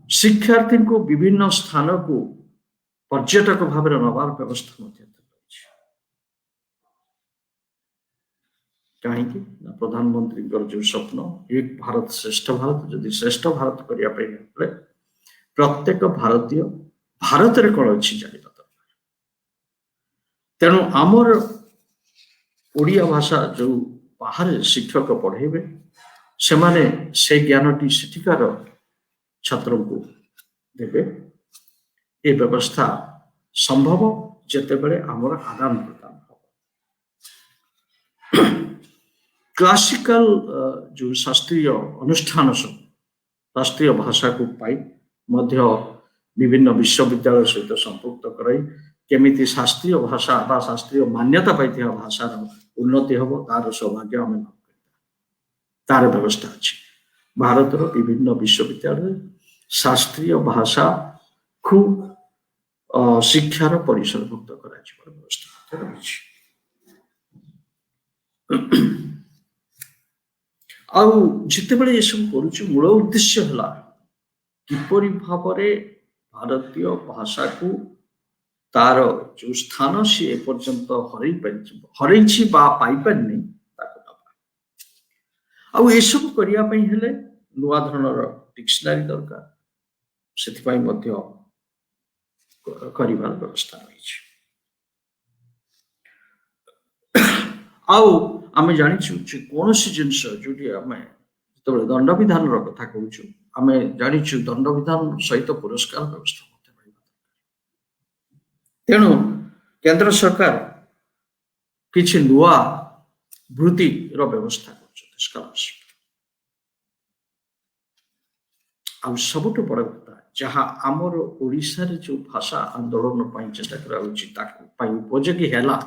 ଶିକ୍ଷାର୍ଥୀଙ୍କୁ ବିଭିନ୍ନ ସ୍ଥାନକୁ ପର୍ଯ୍ୟଟକ ଭାବରେ ନେବାର ବ୍ୟବସ୍ଥା ମଧ୍ୟ ରହିଛି। କାହିଁକି ନା ପ୍ରଧାନମନ୍ତ୍ରୀଙ୍କର ଯୋଉ ସ୍ୱପ୍ନ ଏକ ଭାରତ ଶ୍ରେଷ୍ଠ ଭାରତ, ଯଦି ଶ୍ରେଷ୍ଠ ଭାରତ କରିବା ପାଇଁ ହେଲେ ପ୍ରତ୍ୟେକ ଭାରତୀୟ ଭାରତରେ କଣ ଅଛି ଜାଣିବା ଦରକାର। ତେଣୁ ଆମର ଓଡ଼ିଆ ଭାଷା ଯୋଉ ବାହାରେ ଶିକ୍ଷକ ପଢ଼େଇବେ, ସେମାନେ ସେ ଜ୍ଞାନଟି ସେଠିକାର ଛାତ୍ରଙ୍କୁ ଦେବେ। ଏ ବ୍ୟବସ୍ଥା ସମ୍ଭବ ଯେତେବେଳେ ଆମର ଆଦାନ ପ୍ରଦାନ ହେବ। କ୍ଲାସିକାଲ ଯୋଉ ଶାସ୍ତ୍ରୀୟ ଅନୁଷ୍ଠାନ ସବୁ ଶାସ୍ତ୍ରୀୟ ଭାଷାକୁ ପାଇ ମଧ୍ୟ ବିଭିନ୍ନ ବିଶ୍ୱବିଦ୍ୟାଳୟ ସହିତ ସମ୍ପୃକ୍ତ କରାଇ କେମିତି ଶାସ୍ତ୍ରୀୟ ଭାଷା ବା ଶାସ୍ତ୍ରୀୟ ମାନ୍ୟତା ପାଇଥିବା ଭାଷାର ଉନ୍ନତି ହେବ, ତାର ସୌଭାଗ୍ୟ ଆମେ ଲାଭ କରିବା, ତାର ବ୍ୟବସ୍ଥା ଅଛି। ଭାରତର ବିଭିନ୍ନ ବିଶ୍ୱବିଦ୍ୟାଳୟରେ ଶାସ୍ତ୍ରୀୟ ଭାଷାକୁ ଶିକ୍ଷାର ପରିସରଭୁକ୍ତ କରାଯିବାର ବ୍ୟବସ୍ଥା ମଧ୍ୟ ରହିଛି। ଆଉ ଯେତେବେଳେ ଏସବୁ କରୁଛୁ, ମୂଳ ଉଦ୍ଦେଶ୍ୟ ହେଲା କିପରି ଭାବରେ ଭାରତୀୟ ଭାଷାକୁ ତାର ଯୋଉ ସ୍ଥାନ ସିଏ ଏପର୍ଯ୍ୟନ୍ତ ହରେଇ ପାରିଛି, ହରେଇଛି ବା ପାଇପାରିନି, ତାକୁ ଦବା। ଆଉ ଏସବୁ କରିବା ପାଇଁ ହେଲେ ନୂଆ ଧରଣର ଡିକ୍ସନାରୀ ଦରକାର, ସେଥିପାଇଁ ମଧ୍ୟ କରିବାର ବ୍ୟବସ୍ଥା ରହିଛି। ଆଉ ଆମେ ଜାଣିଛୁ ଯେ କୌଣସି ଜିନିଷ ଯୋଉଠି ଆମେ ଯେତେବେଳେ ଦଣ୍ଡବିଧାନର କଥା କହୁଛୁ, ଆମେ ଜାଣିଛୁ ଦଣ୍ଡବିଧାନ ସହିତ ପୁରସ୍କାର ବ୍ୟବସ୍ଥା ମଧ୍ୟ ରହିବା ଦରକାର। ତେଣୁ କେନ୍ଦ୍ର ସରକାର କିଛି ନୂଆ ବୃତ୍ତିର ବ୍ୟବସ୍ଥା କରୁଛନ୍ତି, ସ୍କଲାରସିପ। ଆଉ ସବୁଠୁ ବଡ଼ କଥା, ଯାହା ଆମର ଓଡ଼ିଶାରେ ଯୋଉ ଭାଷା ଆନ୍ଦୋଳନ ପାଇଁ ଚେଷ୍ଟା କରାଯାଉଛି ତାକୁ ପାଇଁ ଉପଯୋଗୀ ହେଲା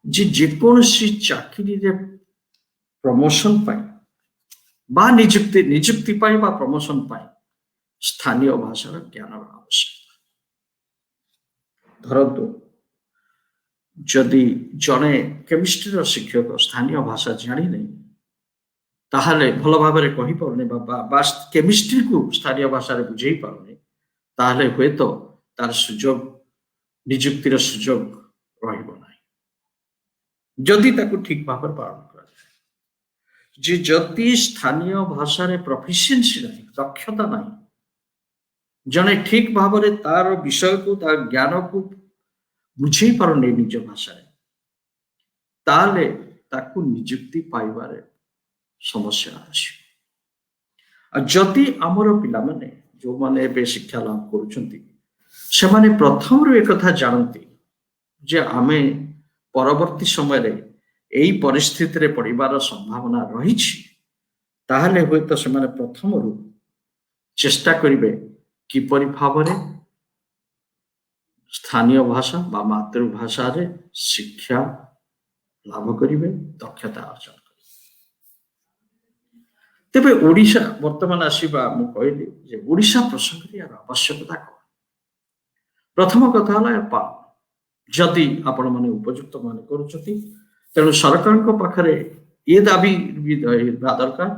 ଯେ ଯେକୌଣସି ଚାକିରିରେ ପ୍ରମୋସନ ପାଇଁ ବା ନିଯୁକ୍ତି ପାଇଁ ବା ପ୍ରମୋସନ ପାଇଁ ସ୍ଥାନୀୟ ଭାଷାର ଜ୍ଞାନର ଆବଶ୍ୟକତା। ଧରନ୍ତୁ ଯଦି ଜଣେ କେମିଷ୍ଟ୍ରିର ଶିକ୍ଷକ ସ୍ଥାନୀୟ ଭାଷା ଜାଣିନି, ତାହେଲେ ଭଲ ଭାବରେ କହିପାରୁନି ବା କେମିଷ୍ଟ୍ରିକୁ ସ୍ଥାନୀୟ ଭାଷାରେ ବୁଝେଇ ପାରୁନି, ତାହେଲେ ହୁଏତ ତାର ସୁଯୋଗ, ନିଯୁକ୍ତିର ସୁଯୋଗ ରହିବ ନାହିଁ ଯଦି ତାକୁ ଠିକ ଭାବରେ ପାଳନ କରାଯାଏ। ଯେ ଯଦି ସ୍ଥାନୀୟ ଭାଷାରେ ପ୍ରଫିସିଏନ୍ସି ନାହିଁ, ଦକ୍ଷତା ନାହିଁ, ଜଣେ ଠିକ ଭାବରେ ତାର ବିଷୟକୁ, ତାର ଜ୍ଞାନକୁ ବୁଝେଇ ପାରୁନି ନିଜ ଭାଷାରେ, ତାହେଲେ ତାକୁ ନିଯୁକ୍ତି ପାଇବାରେ ସମସ୍ୟା ଆସିବ। ଆଉ ଯଦି ଆମର ପିଲାମାନେ ଯୋଉମାନେ ଏବେ ଶିକ୍ଷା ଲାଭ କରୁଛନ୍ତି, ସେମାନେ ପ୍ରଥମରୁ ଏକଥା ଜାଣନ୍ତି ଯେ ଆମେ ପରବର୍ତ୍ତୀ ସମୟରେ ଏଇ ପରିସ୍ଥିତିରେ ପଡ଼ିବାର ସମ୍ଭାବନା ରହିଛି, ତାହେଲେ ହୁଏତ ସେମାନେ ପ୍ରଥମରୁ ଚେଷ୍ଟା କରିବେ କିପରି ଭାବରେ ସ୍ଥାନୀୟ ଭାଷା ବା ମାତୃଭାଷାରେ ଶିକ୍ଷା ଲାଭ କରିବେ, ଦକ୍ଷତା ଅର୍ଜନ କରିବେ। ତେବେ ଓଡ଼ିଶା ବର୍ତ୍ତମାନ ଆସିବା, ମୁଁ କହିଲି ଯେ ଓଡ଼ିଶା ପ୍ରସଙ୍ଗରେ ଏହାର ଆବଶ୍ୟକତା କଣ। ପ୍ରଥମ କଥା ହେଲା ଏହା ପାଳନ। ଯଦି ଆପଣମାନେ ଉପଯୁକ୍ତ ମନେ କରୁଛନ୍ତି, ତେଣୁ ସରକାରଙ୍କ ପାଖରେ ଏ ଦାବି ବି ରହିବା ଦରକାର,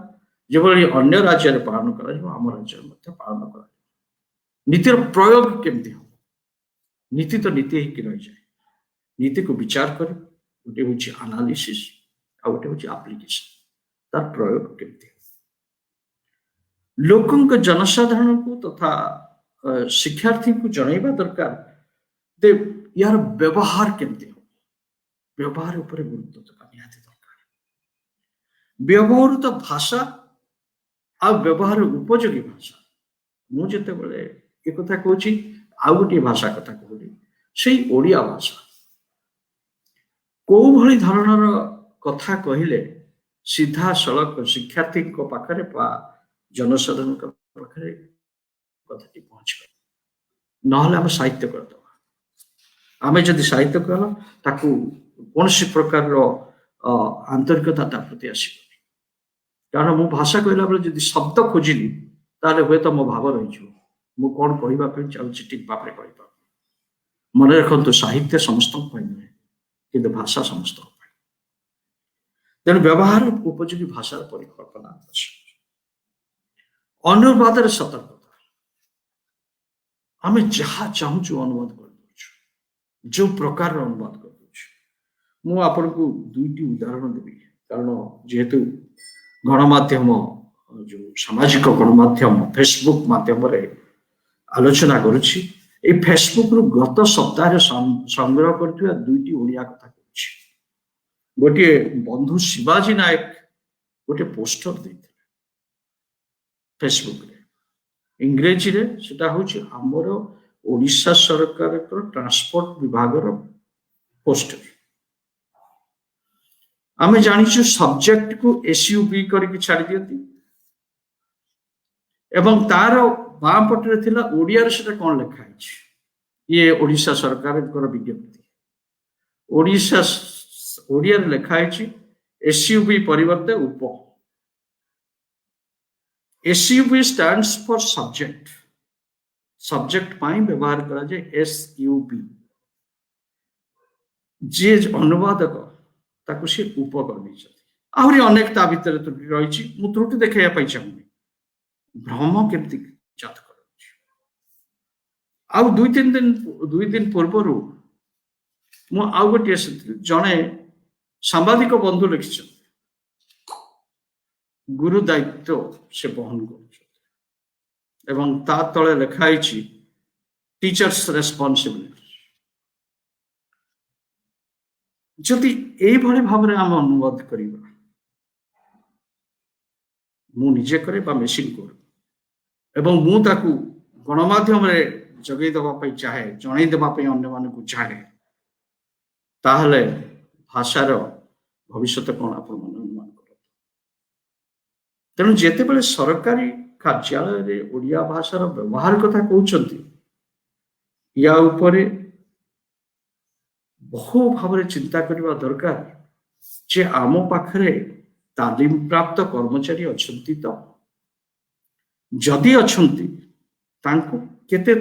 ଯେଭଳି ଅନ୍ୟ ରାଜ୍ୟରେ ପାଳନ କରାଯିବ ଆମ ରାଜ୍ୟରେ ମଧ୍ୟ ପାଳନ କରାଯିବ। ନୀତିର ପ୍ରୟୋଗ କେମିତି ହବ? ନୀତି ତ ନୀତି ହେଇକି ରହିଯାଏ। ନୀତିକୁ ବିଚାର କରି ଗୋଟେ ହଉଛି ଆନାଲିସିସ୍, ଆଉ ଗୋଟେ ହଉଛି ଆପ୍ଲିକେସନ। ତାର ପ୍ରୟୋଗ କେମିତି ହବ? ଲୋକଙ୍କ, ଜନସାଧାରଣଙ୍କୁ ତଥା ଶିକ୍ଷାର୍ଥୀଙ୍କୁ ଜଣାଇବା ଦରକାର ଯେ ୟାର ବ୍ୟବହାର କେମିତି ହବ। ବ୍ୟବହାର ଉପରେ ଗୁରୁତ୍ୱ ଦେବା ନିହାତି ଦରକାର। ବ୍ୟବହୃତ ଭାଷା ଆଉ ବ୍ୟବହାର ଉପଯୋଗୀ ଭାଷା। ମୁଁ ଯେତେବେଳେ ଏକଥା କହୁଛି, ଆଉ ଗୋଟିଏ ଭାଷା କଥା କହୁନି, ସେଇ ଓଡ଼ିଆ ଭାଷା କୋଉ ଭଳି ଧରଣର କଥା କହିଲେ ସିଧାସଳଖ ଶିକ୍ଷାର୍ଥୀଙ୍କ ପାଖରେ ବା ଜନସାଧାରଣଙ୍କ ପାଖରେ କଥାଟି ପହଞ୍ଚିବ। ନହେଲେ ଆମେ ସାହିତ୍ୟ କରିଦେବା। ଆମେ ଯଦି ସାହିତ୍ୟ କଲା, ତାକୁ କୌଣସି ପ୍ରକାରର ଆନ୍ତରିକତା ତା ପ୍ରତି ଆସିବନି। କାରଣ ମୁଁ ଭାଷା କହିଲା ବେଳେ ଯଦି ଶବ୍ଦ ଖୋଜିଲି, ତାହେଲେ ହୁଏତ ମୋ ଭାବ ରହିଯିବ, ମୁଁ କଣ କହିବା ପାଇଁ ଚାହୁଁଛି ଠିକ ଭାବରେ କହିପାରୁନି। ମନେ ରଖନ୍ତୁ, ସାହିତ୍ୟ ସମସ୍ତଙ୍କ ପାଇଁ ନୁହେଁ, କିନ୍ତୁ ଭାଷା ସମସ୍ତଙ୍କ ପାଇଁ। ତେଣୁ ବ୍ୟବହାର ଉପଯୋଗୀ ଭାଷାର ପରିକଳ୍ପନା ଆବଶ୍ୟକ। ଅନୁବାଦରେ ସତର୍କତା। ଆମେ ଯାହା ଚାହୁଁଛୁ ଅନୁବାଦ କରିଦଉଛୁ, ଯୋଉ ପ୍ରକାରର ଅନୁବାଦ କରିଦଉଛୁ। ମୁଁ ଆପଣଙ୍କୁ ଦୁଇଟି ଉଦାହରଣ ଦେବି, କାରଣ ଯେହେତୁ ଗଣମାଧ୍ୟମ, ଯୋଉ ସାମାଜିକ ଗଣମାଧ୍ୟମ ଫେସବୁକ୍ ମାଧ୍ୟମରେ ଆଲୋଚନା କରୁଛି, ଏଇ ଫେସବୁକରୁ ଗତ ସପ୍ତାହରେ ସଂଗ୍ରହ କରିଥିବା ଦୁଇଟି ଓଡ଼ିଆ କଥା କହୁଛି। ଗୋଟିଏ ବନ୍ଧୁ ଶିବାଜୀ ନାୟକ ଗୋଟେ ପୋଷ୍ଟର ଦେଇଥିଲେ ଫେସବୁକରେ, ଇଂରେଜୀରେ। ସେଟା ହଉଛି ଆମର ଓଡ଼ିଶା ସରକାରଙ୍କର ଟ୍ରାନ୍ସପୋର୍ଟ ବିଭାଗର ପୋଷ୍ଟର। ଆମେ ଜାଣିଛୁ ସବଜେକ୍ଟକୁ ଏସୟୁ ବି କରିକି ଛାଡ଼ି ଦିଅନ୍ତି, ଏବଂ ତାର ବାଁ ପଟରେ ଥିଲା ଓଡ଼ିଆରେ ସେଟା କଣ ଲେଖା ହେଇଛି। ଇଏ ଓଡ଼ିଶା ସରକାରଙ୍କର ବିଜ୍ଞପ୍ତି। ଓଡ଼ିଶା ଓଡ଼ିଆରେ ଲେଖା ହେଇଛି ଏସୟୁ ବି ପରିବର୍ତ୍ତେ ଉପ। SUB stands for subject. Subject ପାଇଁ ବ୍ୟବହାର କରାଯାଏ SUB। ଯିଏ ଅନୁବାଦକ ତାକୁ ସେ ଉପ କରିଦେଇଛନ୍ତି। ଆହୁରି ଅନେକ ତା ଭିତରେ ତ୍ରୁଟି ରହିଛି, ମୁଁ ତ୍ରୁଟି ଦେଖାଇବା ପାଇଁ ଚାହୁଁନି। ଭ୍ରମ କେମିତି ଜାତ କରାଉଛି। ଆଉ 2-3 ଦିନ, 2 ଦିନ ପୂର୍ବରୁ ମୁଁ ଆଉ ଗୋଟିଏ, ଜଣେ ସାମ୍ବାଦିକ ବନ୍ଧୁ ଲେଖିଛନ୍ତି, ଗୁରୁ ଦାୟିତ୍ୱ ସେ ବହନ କରୁଛନ୍ତି ଏବଂ ତା ତଳେ ଲେଖା ହେଇଛି ଟିଚର୍ସ ରେସ୍ପନ୍ସିବିଲିଟି। ଯଦି ଏଇଭଳି ଭାବରେ ଆମେ ଅନୁବାଦ କରିବା, ମୁଁ ନିଜେ କରେ ବା ମେସିନ କରୁ, ଏବଂ ମୁଁ ତାକୁ ଗଣମାଧ୍ୟମରେ ଯୋଗେଇ ଦେବା ପାଇଁ ଚାହେଁ, ଜଣେଇ ଦେବା ପାଇଁ ଅନ୍ୟମାନଙ୍କୁ ଚାହେଁ, ତାହେଲେ ଭାଷାର ଭବିଷ୍ୟତ କ'ଣ ଆପଣମାନେ ଅନୁମାନ କରନ୍ତୁ। ତେଣୁ ଯେତେବେଳେ ସରକାରୀ କାର୍ଯ୍ୟାଳୟରେ ଓଡ଼ିଆ ଭାଷାର ବ୍ୟବହାର କଥା କହୁଛନ୍ତି, ୟା ଉପରେ ବହୁ ଭାବରେ ଚିନ୍ତା କରିବା ଦରକାର ଯେ ଆମ ପାଖରେ ତାଲିମ ପ୍ରାପ୍ତ କର୍ମଚାରୀ ଅଛନ୍ତି ତ? ଯଦି ଅଛନ୍ତି, ତାଙ୍କୁ କେତେ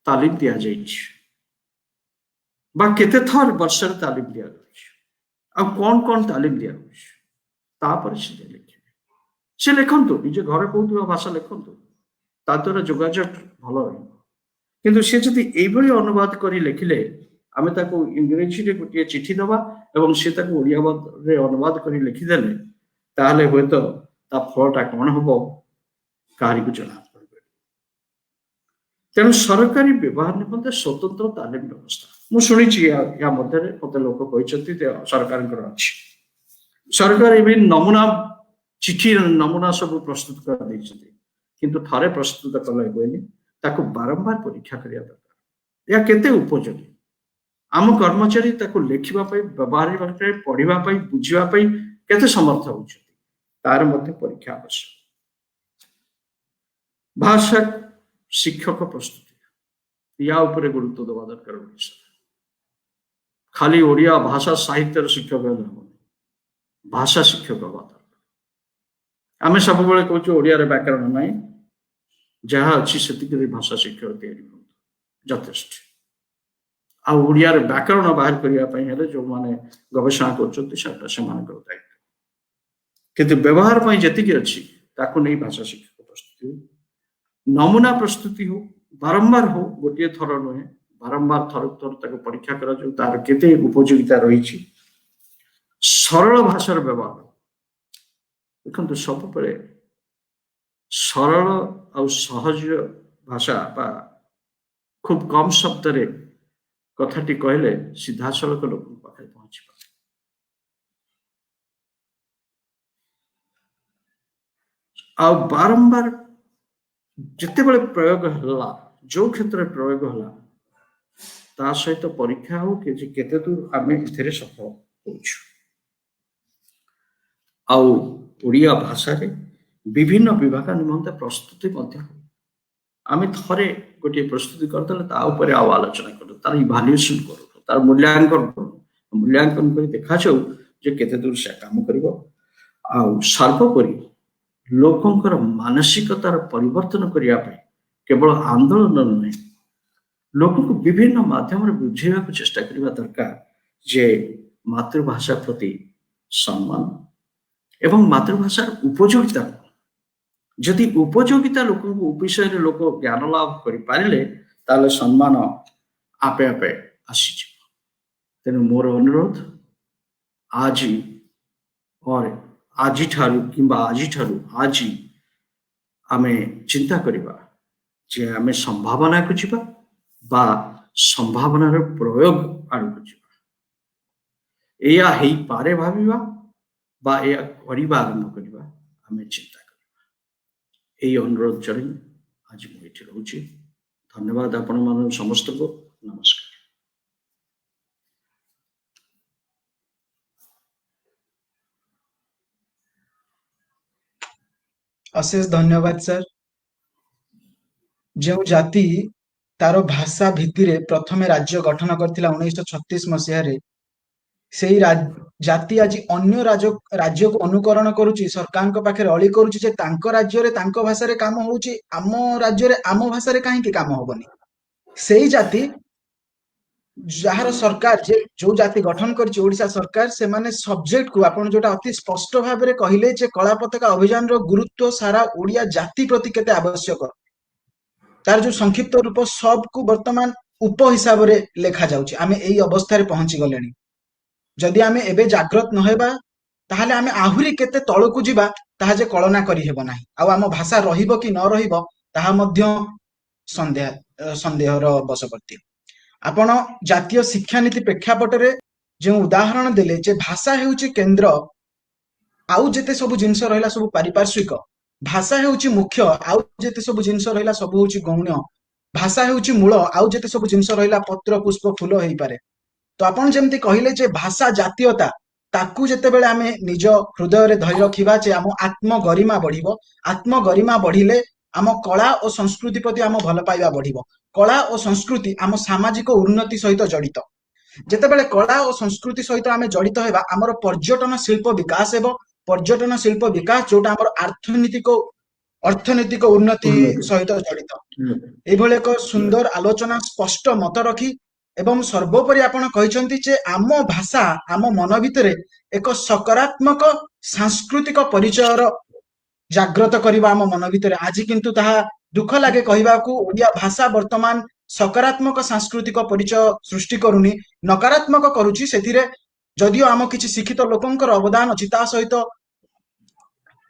ତାଲିମ ଦିଆଯାଇଛି ବା କେତେ ଥର ବର୍ଷରେ ତାଲିମ ଦିଆଯାଉଛି ଆଉ କଣ କଣ ତାଲିମ ଦିଆଯାଉଛି, ତାପରେ ସେ ଲେଖିବେ। ସେ ଲେଖନ୍ତୁ, ନିଜ ଘରେ କହୁଥିବା ଭାଷା ଲେଖନ୍ତୁ, ତା ଦ୍ୱାରା ଯୋଗାଯୋଗ ଭଲ ରହିବ। କିନ୍ତୁ ସେ ଯଦି ଏଇଭଳି ଅନୁବାଦ କରି ଲେଖିଲେ, ଆମେ ତାକୁ ଇଂରେଜୀରେ ଗୋଟିଏ ଚିଠି ଦେବା ଏବଂ ସେ ତାକୁ ଓଡ଼ିଆରେ ଅନୁବାଦ କରି ଲେଖିଦେଲେ, ତାହେଲେ ହୁଏତ ତା ଫଳଟା କଣ ହବ କାହାରିକୁ ଜଣା ପଡ଼ିବ। ତେଣୁ ସରକାରୀ ବ୍ୟବହାର ନିମନ୍ତେ ସ୍ୱତନ୍ତ୍ର ତାଲିମ ବ୍ୟବସ୍ଥା, ମୁଁ ଶୁଣିଛି, ୟା ମଧ୍ୟରେ ମତେ ଲୋକ କହିଛନ୍ତି ଯେ ସରକାରଙ୍କର ଅଛି। ସରକାର ଏବେ ନମୁନା ଚିଠି, ନମୁନା ସବୁ ପ୍ରସ୍ତୁତ କରିଦେଇଛନ୍ତି। କିନ୍ତୁ ଥରେ ପ୍ରସ୍ତୁତ କଲେ ହୁଏନି, ତାକୁ ବାରମ୍ବାର ପରୀକ୍ଷା କରିବା ଦରକାର। ଏହା କେତେ ଉପଯୋଗୀ, ଆମ କର୍ମଚାରୀ ତାକୁ ଲେଖିବା ପାଇଁ, ବ୍ୟବହାର ପାଇଁ, ପଢିବା ପାଇଁ, ବୁଝିବା ପାଇଁ କେତେ ସମର୍ଥ ହେଉଛନ୍ତି, ତାର ମଧ୍ୟ ପରୀକ୍ଷା ଆବଶ୍ୟକ। ଭାଷା ଶିକ୍ଷକ ପ୍ରସ୍ତୁତି, ୟା ଉପରେ ଗୁରୁତ୍ୱ ଦେବା ଦରକାର। ଓଡ଼ିଶାରେ ଖାଲି ଓଡ଼ିଆ ଭାଷା ସାହିତ୍ୟର ଶିକ୍ଷକ ହେଲେ ହେବନି, ଭାଷା ଶିକ୍ଷକ ହେବା ଦରକାର। ଆମେ ସବୁବେଳେ କହୁଛୁ ଓଡ଼ିଆରେ ବ୍ୟାକରଣ ନାହିଁ, ଯାହା ଅଛି ସେତିକିରେ ଭାଷା ଶିକ୍ଷକ ତିଆରି ହୁଅନ୍ତୁ, ଯଥେଷ୍ଟ। ଆଉ ଓଡ଼ିଆରେ ବ୍ୟାକରଣ ବାହାର କରିବା ପାଇଁ ହେଲେ ଯୋଉମାନେ ଗବେଷଣା କରୁଛନ୍ତି, ସେଟା ସେମାନଙ୍କର ଦାୟିତ୍ୱ। କିନ୍ତୁ ବ୍ୟବହାର ପାଇଁ ଯେତିକି ଅଛି, ତାକୁ ନେଇ ଭାଷା ଶିକ୍ଷକ ପ୍ରସ୍ତୁତି ହଉ, ନମୁନା ପ୍ରସ୍ତୁତି ହଉ, ବାରମ୍ବାର ହଉ, ଗୋଟିଏ ଥର ନୁହେଁ, ବାରମ୍ବାର ଥରକୁ ଥର ତାକୁ ପରୀକ୍ଷା କରାଯାଉ ତାର କେତେ ଉପଯୋଗିତା ରହିଛି। ସରଳ ଭାଷାର ବ୍ୟବହାର ଦେଖନ୍ତୁ, ସବୁବେଳେ ସରଳ ଆଉ ସହଜ ଭାଷା ବା ଖୁବ କମ ଶବ୍ଦରେ କଥାଟି କହିଲେ ସିଧାସଳଖ ଲୋକଙ୍କ ପାଖରେ ପହଞ୍ଚିପାରେ। ଆଉ ବାରମ୍ବାର ଯେତେବେଳେ ପ୍ରୟୋଗ ହେଲା, ଯୋଉ କ୍ଷେତ୍ରରେ ପ୍ରୟୋଗ ହେଲା, ତା ସହିତ ପରୀକ୍ଷା ହଉ କି ଯେ କେତେ ଦୂର ଆମେ ଏଥିରେ ସଫଳ ହଉଛୁ। ଆଉ ଓଡ଼ିଆ ଭାଷାରେ ବିଭିନ୍ନ ବିଭାଗ ନିମନ୍ତେ ପ୍ରସ୍ତୁତି ମଧ୍ୟ ହଉ। ଆମେ ଥରେ ଗୋଟିଏ ପ୍ରସ୍ତୁତି କରିଦେଲେ ତା ଉପରେ ଆଉ ଆଲୋଚନା କରୁ, ତାର ଇଭାଲୁଏସନ କରୁ, ତାର ମୂଲ୍ୟାଙ୍କନ କରୁ। ମୂଲ୍ୟାଙ୍କନ କରି ଦେଖାଯାଉ ଯେ କେତେ ଦୂର ସେ କାମ କରିବ। ଆଉ ସର୍ବୋପରି ଲୋକଙ୍କର ମାନସିକତାର ପରିବର୍ତ୍ତନ କରିବା ପାଇଁ କେବଳ ଆନ୍ଦୋଳନ ନୁହେଁ, ଲୋକଙ୍କୁ ବିଭିନ୍ନ ମାଧ୍ୟମରେ ବୁଝେଇବାକୁ ଚେଷ୍ଟା କରିବା ଦରକାର ଯେ ମାତୃଭାଷା ପ୍ରତି ସମ୍ମାନ ଏବଂ ମାତୃଭାଷାର ଉପଯୋଗିତା। ଯଦି ଉପଯୋଗିତା ଲୋକଙ୍କୁ ବିଷୟରେ ଲୋକ ଜ୍ଞାନ ଲାଭ କରିପାରିଲେ, ତାହେଲେ ସମ୍ମାନ ଆପେ ଆପେ ଆସିଯିବ। ତେଣୁ ମୋର ଅନୁରୋଧ, ଆଜି ପରେ ଆଜିଠାରୁ କିମ୍ବା ଆଜିଠାରୁ ଆଜି ଆମେ ଚିନ୍ତା କରିବା ଯେ ଆମେ ସମ୍ଭାବନାକୁ ଯିବା ବା ସମ୍ଭାବନାର ପ୍ରୟୋଗ ଆଡ଼କୁ ଯିବା। ଏଇଆ ହେଇପାରେ ଭାବିବା ବା ଏଇଆ କରିବା ଆରମ୍ଭ କରିବା, ଆମେ ଚିନ୍ତା କରିବା। ଏଇ ଅନୁରୋଧ ଜଣାଇ ଆଜି ମୁଁ ଏଇଠି ରହୁଛି। ଧନ୍ୟବାଦ ଆପଣମାନଙ୍କୁ ସମସ୍ତଙ୍କୁ। ନମସ୍କାର। ଅଶେଷ ଧନ୍ୟବାଦ ସାର୍। ଯେଉଁ ଜାତି ତାର ଭାଷା ଭିତ୍ତିରେ ପ୍ରଥମେ ରାଜ୍ୟ ଗଠନ କରିଥିଲା 1936 ମସିହାରେ ସେଇ ଜାତି ଆଜି ଅନ୍ୟ ରାଜ୍ୟକୁ ଅନୁକରଣ କରୁଛି, ସରକାରଙ୍କ ପାଖରେ ଅଳି କରୁଛି ଯେ ତାଙ୍କ ରାଜ୍ୟରେ ତାଙ୍କ ଭାଷାରେ କାମ ହଉଛି, ଆମ ରାଜ୍ୟରେ ଆମ ଭାଷାରେ କାହିଁକି କାମ ହବନି। ସେଇ ଜାତି ଯାହାର ସରକାର, ଯେ ଯୋଉ ଜାତି ଗଠନ କରିଛି ଓଡିଶା ସରକାର, ସେମାନେ ସବଜେକ୍ଟକୁ, ଆପଣ ଯୋଉଟା ଅତି ସ୍ପଷ୍ଟ ଭାବରେ କହିଲେ ଯେ କଳା ପତାକା ଅଭିଯାନର ଗୁରୁତ୍ୱ ସାରା ଓଡିଆ ଜାତି ପ୍ରତି କେତେ ଆବଶ୍ୟକ, ତାର ଯୋଉ ସଂକ୍ଷିପ୍ତ ରୂପ ସବକୁ ବର୍ତ୍ତମାନ ଉପ ହିସାବରେ ଲେଖାଯାଉଛି। ଆମେ ଏଇ ଅବସ୍ଥାରେ ପହଞ୍ଚି ଗଲେଣି। ଯଦି ଆମେ ଏବେ ଜାଗ୍ରତ ନହେବା, ତାହେଲେ ଆମେ ଆହୁରି କେତେ ତଳକୁ ଯିବା ତାହା ଯେ କଳନା କରିହେବ ନାହିଁ। ଆଉ ଆମ ଭାଷା ରହିବ କି ନ ରହିବ ତାହା ମଧ୍ୟ ସନ୍ଦେହର ବଶବର୍ତ୍ତୀ। ଆପଣ ଜାତୀୟ ଶିକ୍ଷାନୀତି ପ୍ରେକ୍ଷାପଟରେ ଯେଉଁ ଉଦାହରଣ ଦେଲେ ଯେ ଭାଷା ହେଉଛି କେନ୍ଦ୍ର, ଆଉ ଯେତେ ସବୁ ଜିନିଷ ରହିଲା ସବୁ ପାରିପାର୍ଶ୍ୱିକ, ଭାଷା ହେଉଛି ମୁଖ୍ୟ, ଆଉ ଯେତେ ସବୁ ଜିନିଷ ରହିଲା ସବୁ ହଉଛି ଗୌଣ, ଭାଷା ହେଉଛି ମୂଳ, ଆଉ ଯେତେ ସବୁ ଜିନିଷ ରହିଲା ପତ୍ର ପୁଷ୍ପ ଫୁଲ ହେଇପାରେ। ତ ଆପଣ ଯେମିତି କହିଲେ ଯେ ଭାଷା ଜାତୀୟତା, ତାକୁ ଯେତେବେଳେ ଆମେ ନିଜ ହୃଦୟରେ ଧରି ରଖିବା ଯେ ଆମ ଆତ୍ମ ଗରିମା ବଢିବ, ଆତ୍ମ ଗରିମା ବଢିଲେ ଆମ କଳା ଓ ସଂସ୍କୃତି ପ୍ରତି ଆମ ଭଲ ପାଇବା ବଢିବ। କଳା ଓ ସଂସ୍କୃତି ଆମ ସାମାଜିକ ଉନ୍ନତି ସହିତ ଜଡିତ। ଯେତେବେଳେ କଳା ଓ ସଂସ୍କୃତି ସହିତ ଆମେ ଜଡିତ ହେବା, ଆମର ପର୍ଯ୍ୟଟନ ଶିଳ୍ପ ବିକାଶ ହେବ। ପର୍ଯ୍ୟଟନ ଶିଳ୍ପ ବିକାଶ ଯୋଉଟା ଆମର ଅର୍ଥନୈତିକ ଉନ୍ନତି ସହିତ ଜଡିତ। ଏଇଭଳି ଏକ ସୁନ୍ଦର ଆଲୋଚନା, ସ୍ପଷ୍ଟ ମତ ରଖି ଏବଂ ସର୍ବୋପରି ଆପଣ କହିଛନ୍ତି ଯେ ଆମ ଭାଷା ଆମ ମନ ଭିତରେ ଏକ ସକାରାତ୍ମକ ସାଂସ୍କୃତିକ ପରିଚୟର ଜାଗ୍ରତ କରିବା ଆମ ମନ ଭିତରେ। ଆଜି କିନ୍ତୁ ତାହା ଦୁଃଖ ଲାଗେ କହିବାକୁ, ଓଡିଆ ଭାଷା ବର୍ତ୍ତମାନ ସକାରାତ୍ମକ ସାଂସ୍କୃତିକ ପରିଚୟ ସୃଷ୍ଟି କରୁନି, ନକାରାତ୍ମକ କରୁଛି। ସେଥିରେ ଯଦିଓ ଆମ କିଛି ଶିକ୍ଷିତ ଲୋକଙ୍କର ଅବଦାନ ଅଛି, ତା ସହିତ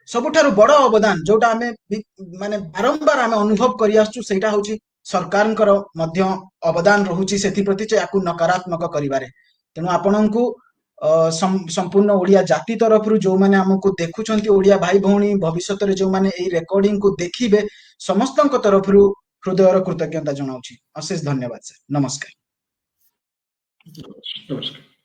ସବୁଠାରୁ ବଡ ଅବଦାନ ଯୋଉଟା ଆମେ ମାନେ ବାରମ୍ବାର ଆମେ ଅନୁଭବ କରି ଆସୁଛୁ, ସେଇଟା ହଉଛି ସରକାରଙ୍କର ମଧ୍ୟ ଅବଦାନ ରହୁଛି ସେଥିପ୍ରତି ଯେ ୟାକୁ ନକାରାତ୍ମକ କରିବାରେ। ତେଣୁ ଆପଣଙ୍କୁ ସମ୍ପୂର୍ଣ୍ଣ ଓଡିଆ ଜାତି ତରଫରୁ, ଯୋଉମାନେ ଆମକୁ ଦେଖୁଛନ୍ତି ଓଡିଆ ଭାଇ ଭଉଣୀ, ଭବିଷ୍ୟତରେ ଯୋଉମାନେ ଏଇ ରେକର୍ଡିଂକୁ ଦେଖିବେ, ସମସ୍ତଙ୍କ ତରଫରୁ ହୃଦୟର କୃତଜ୍ଞତା ଜଣାଉଛି। ଅଶେଷ ଧନ୍ୟବାଦ ସାର୍, ନମସ୍କାର। ନମସ୍କାର।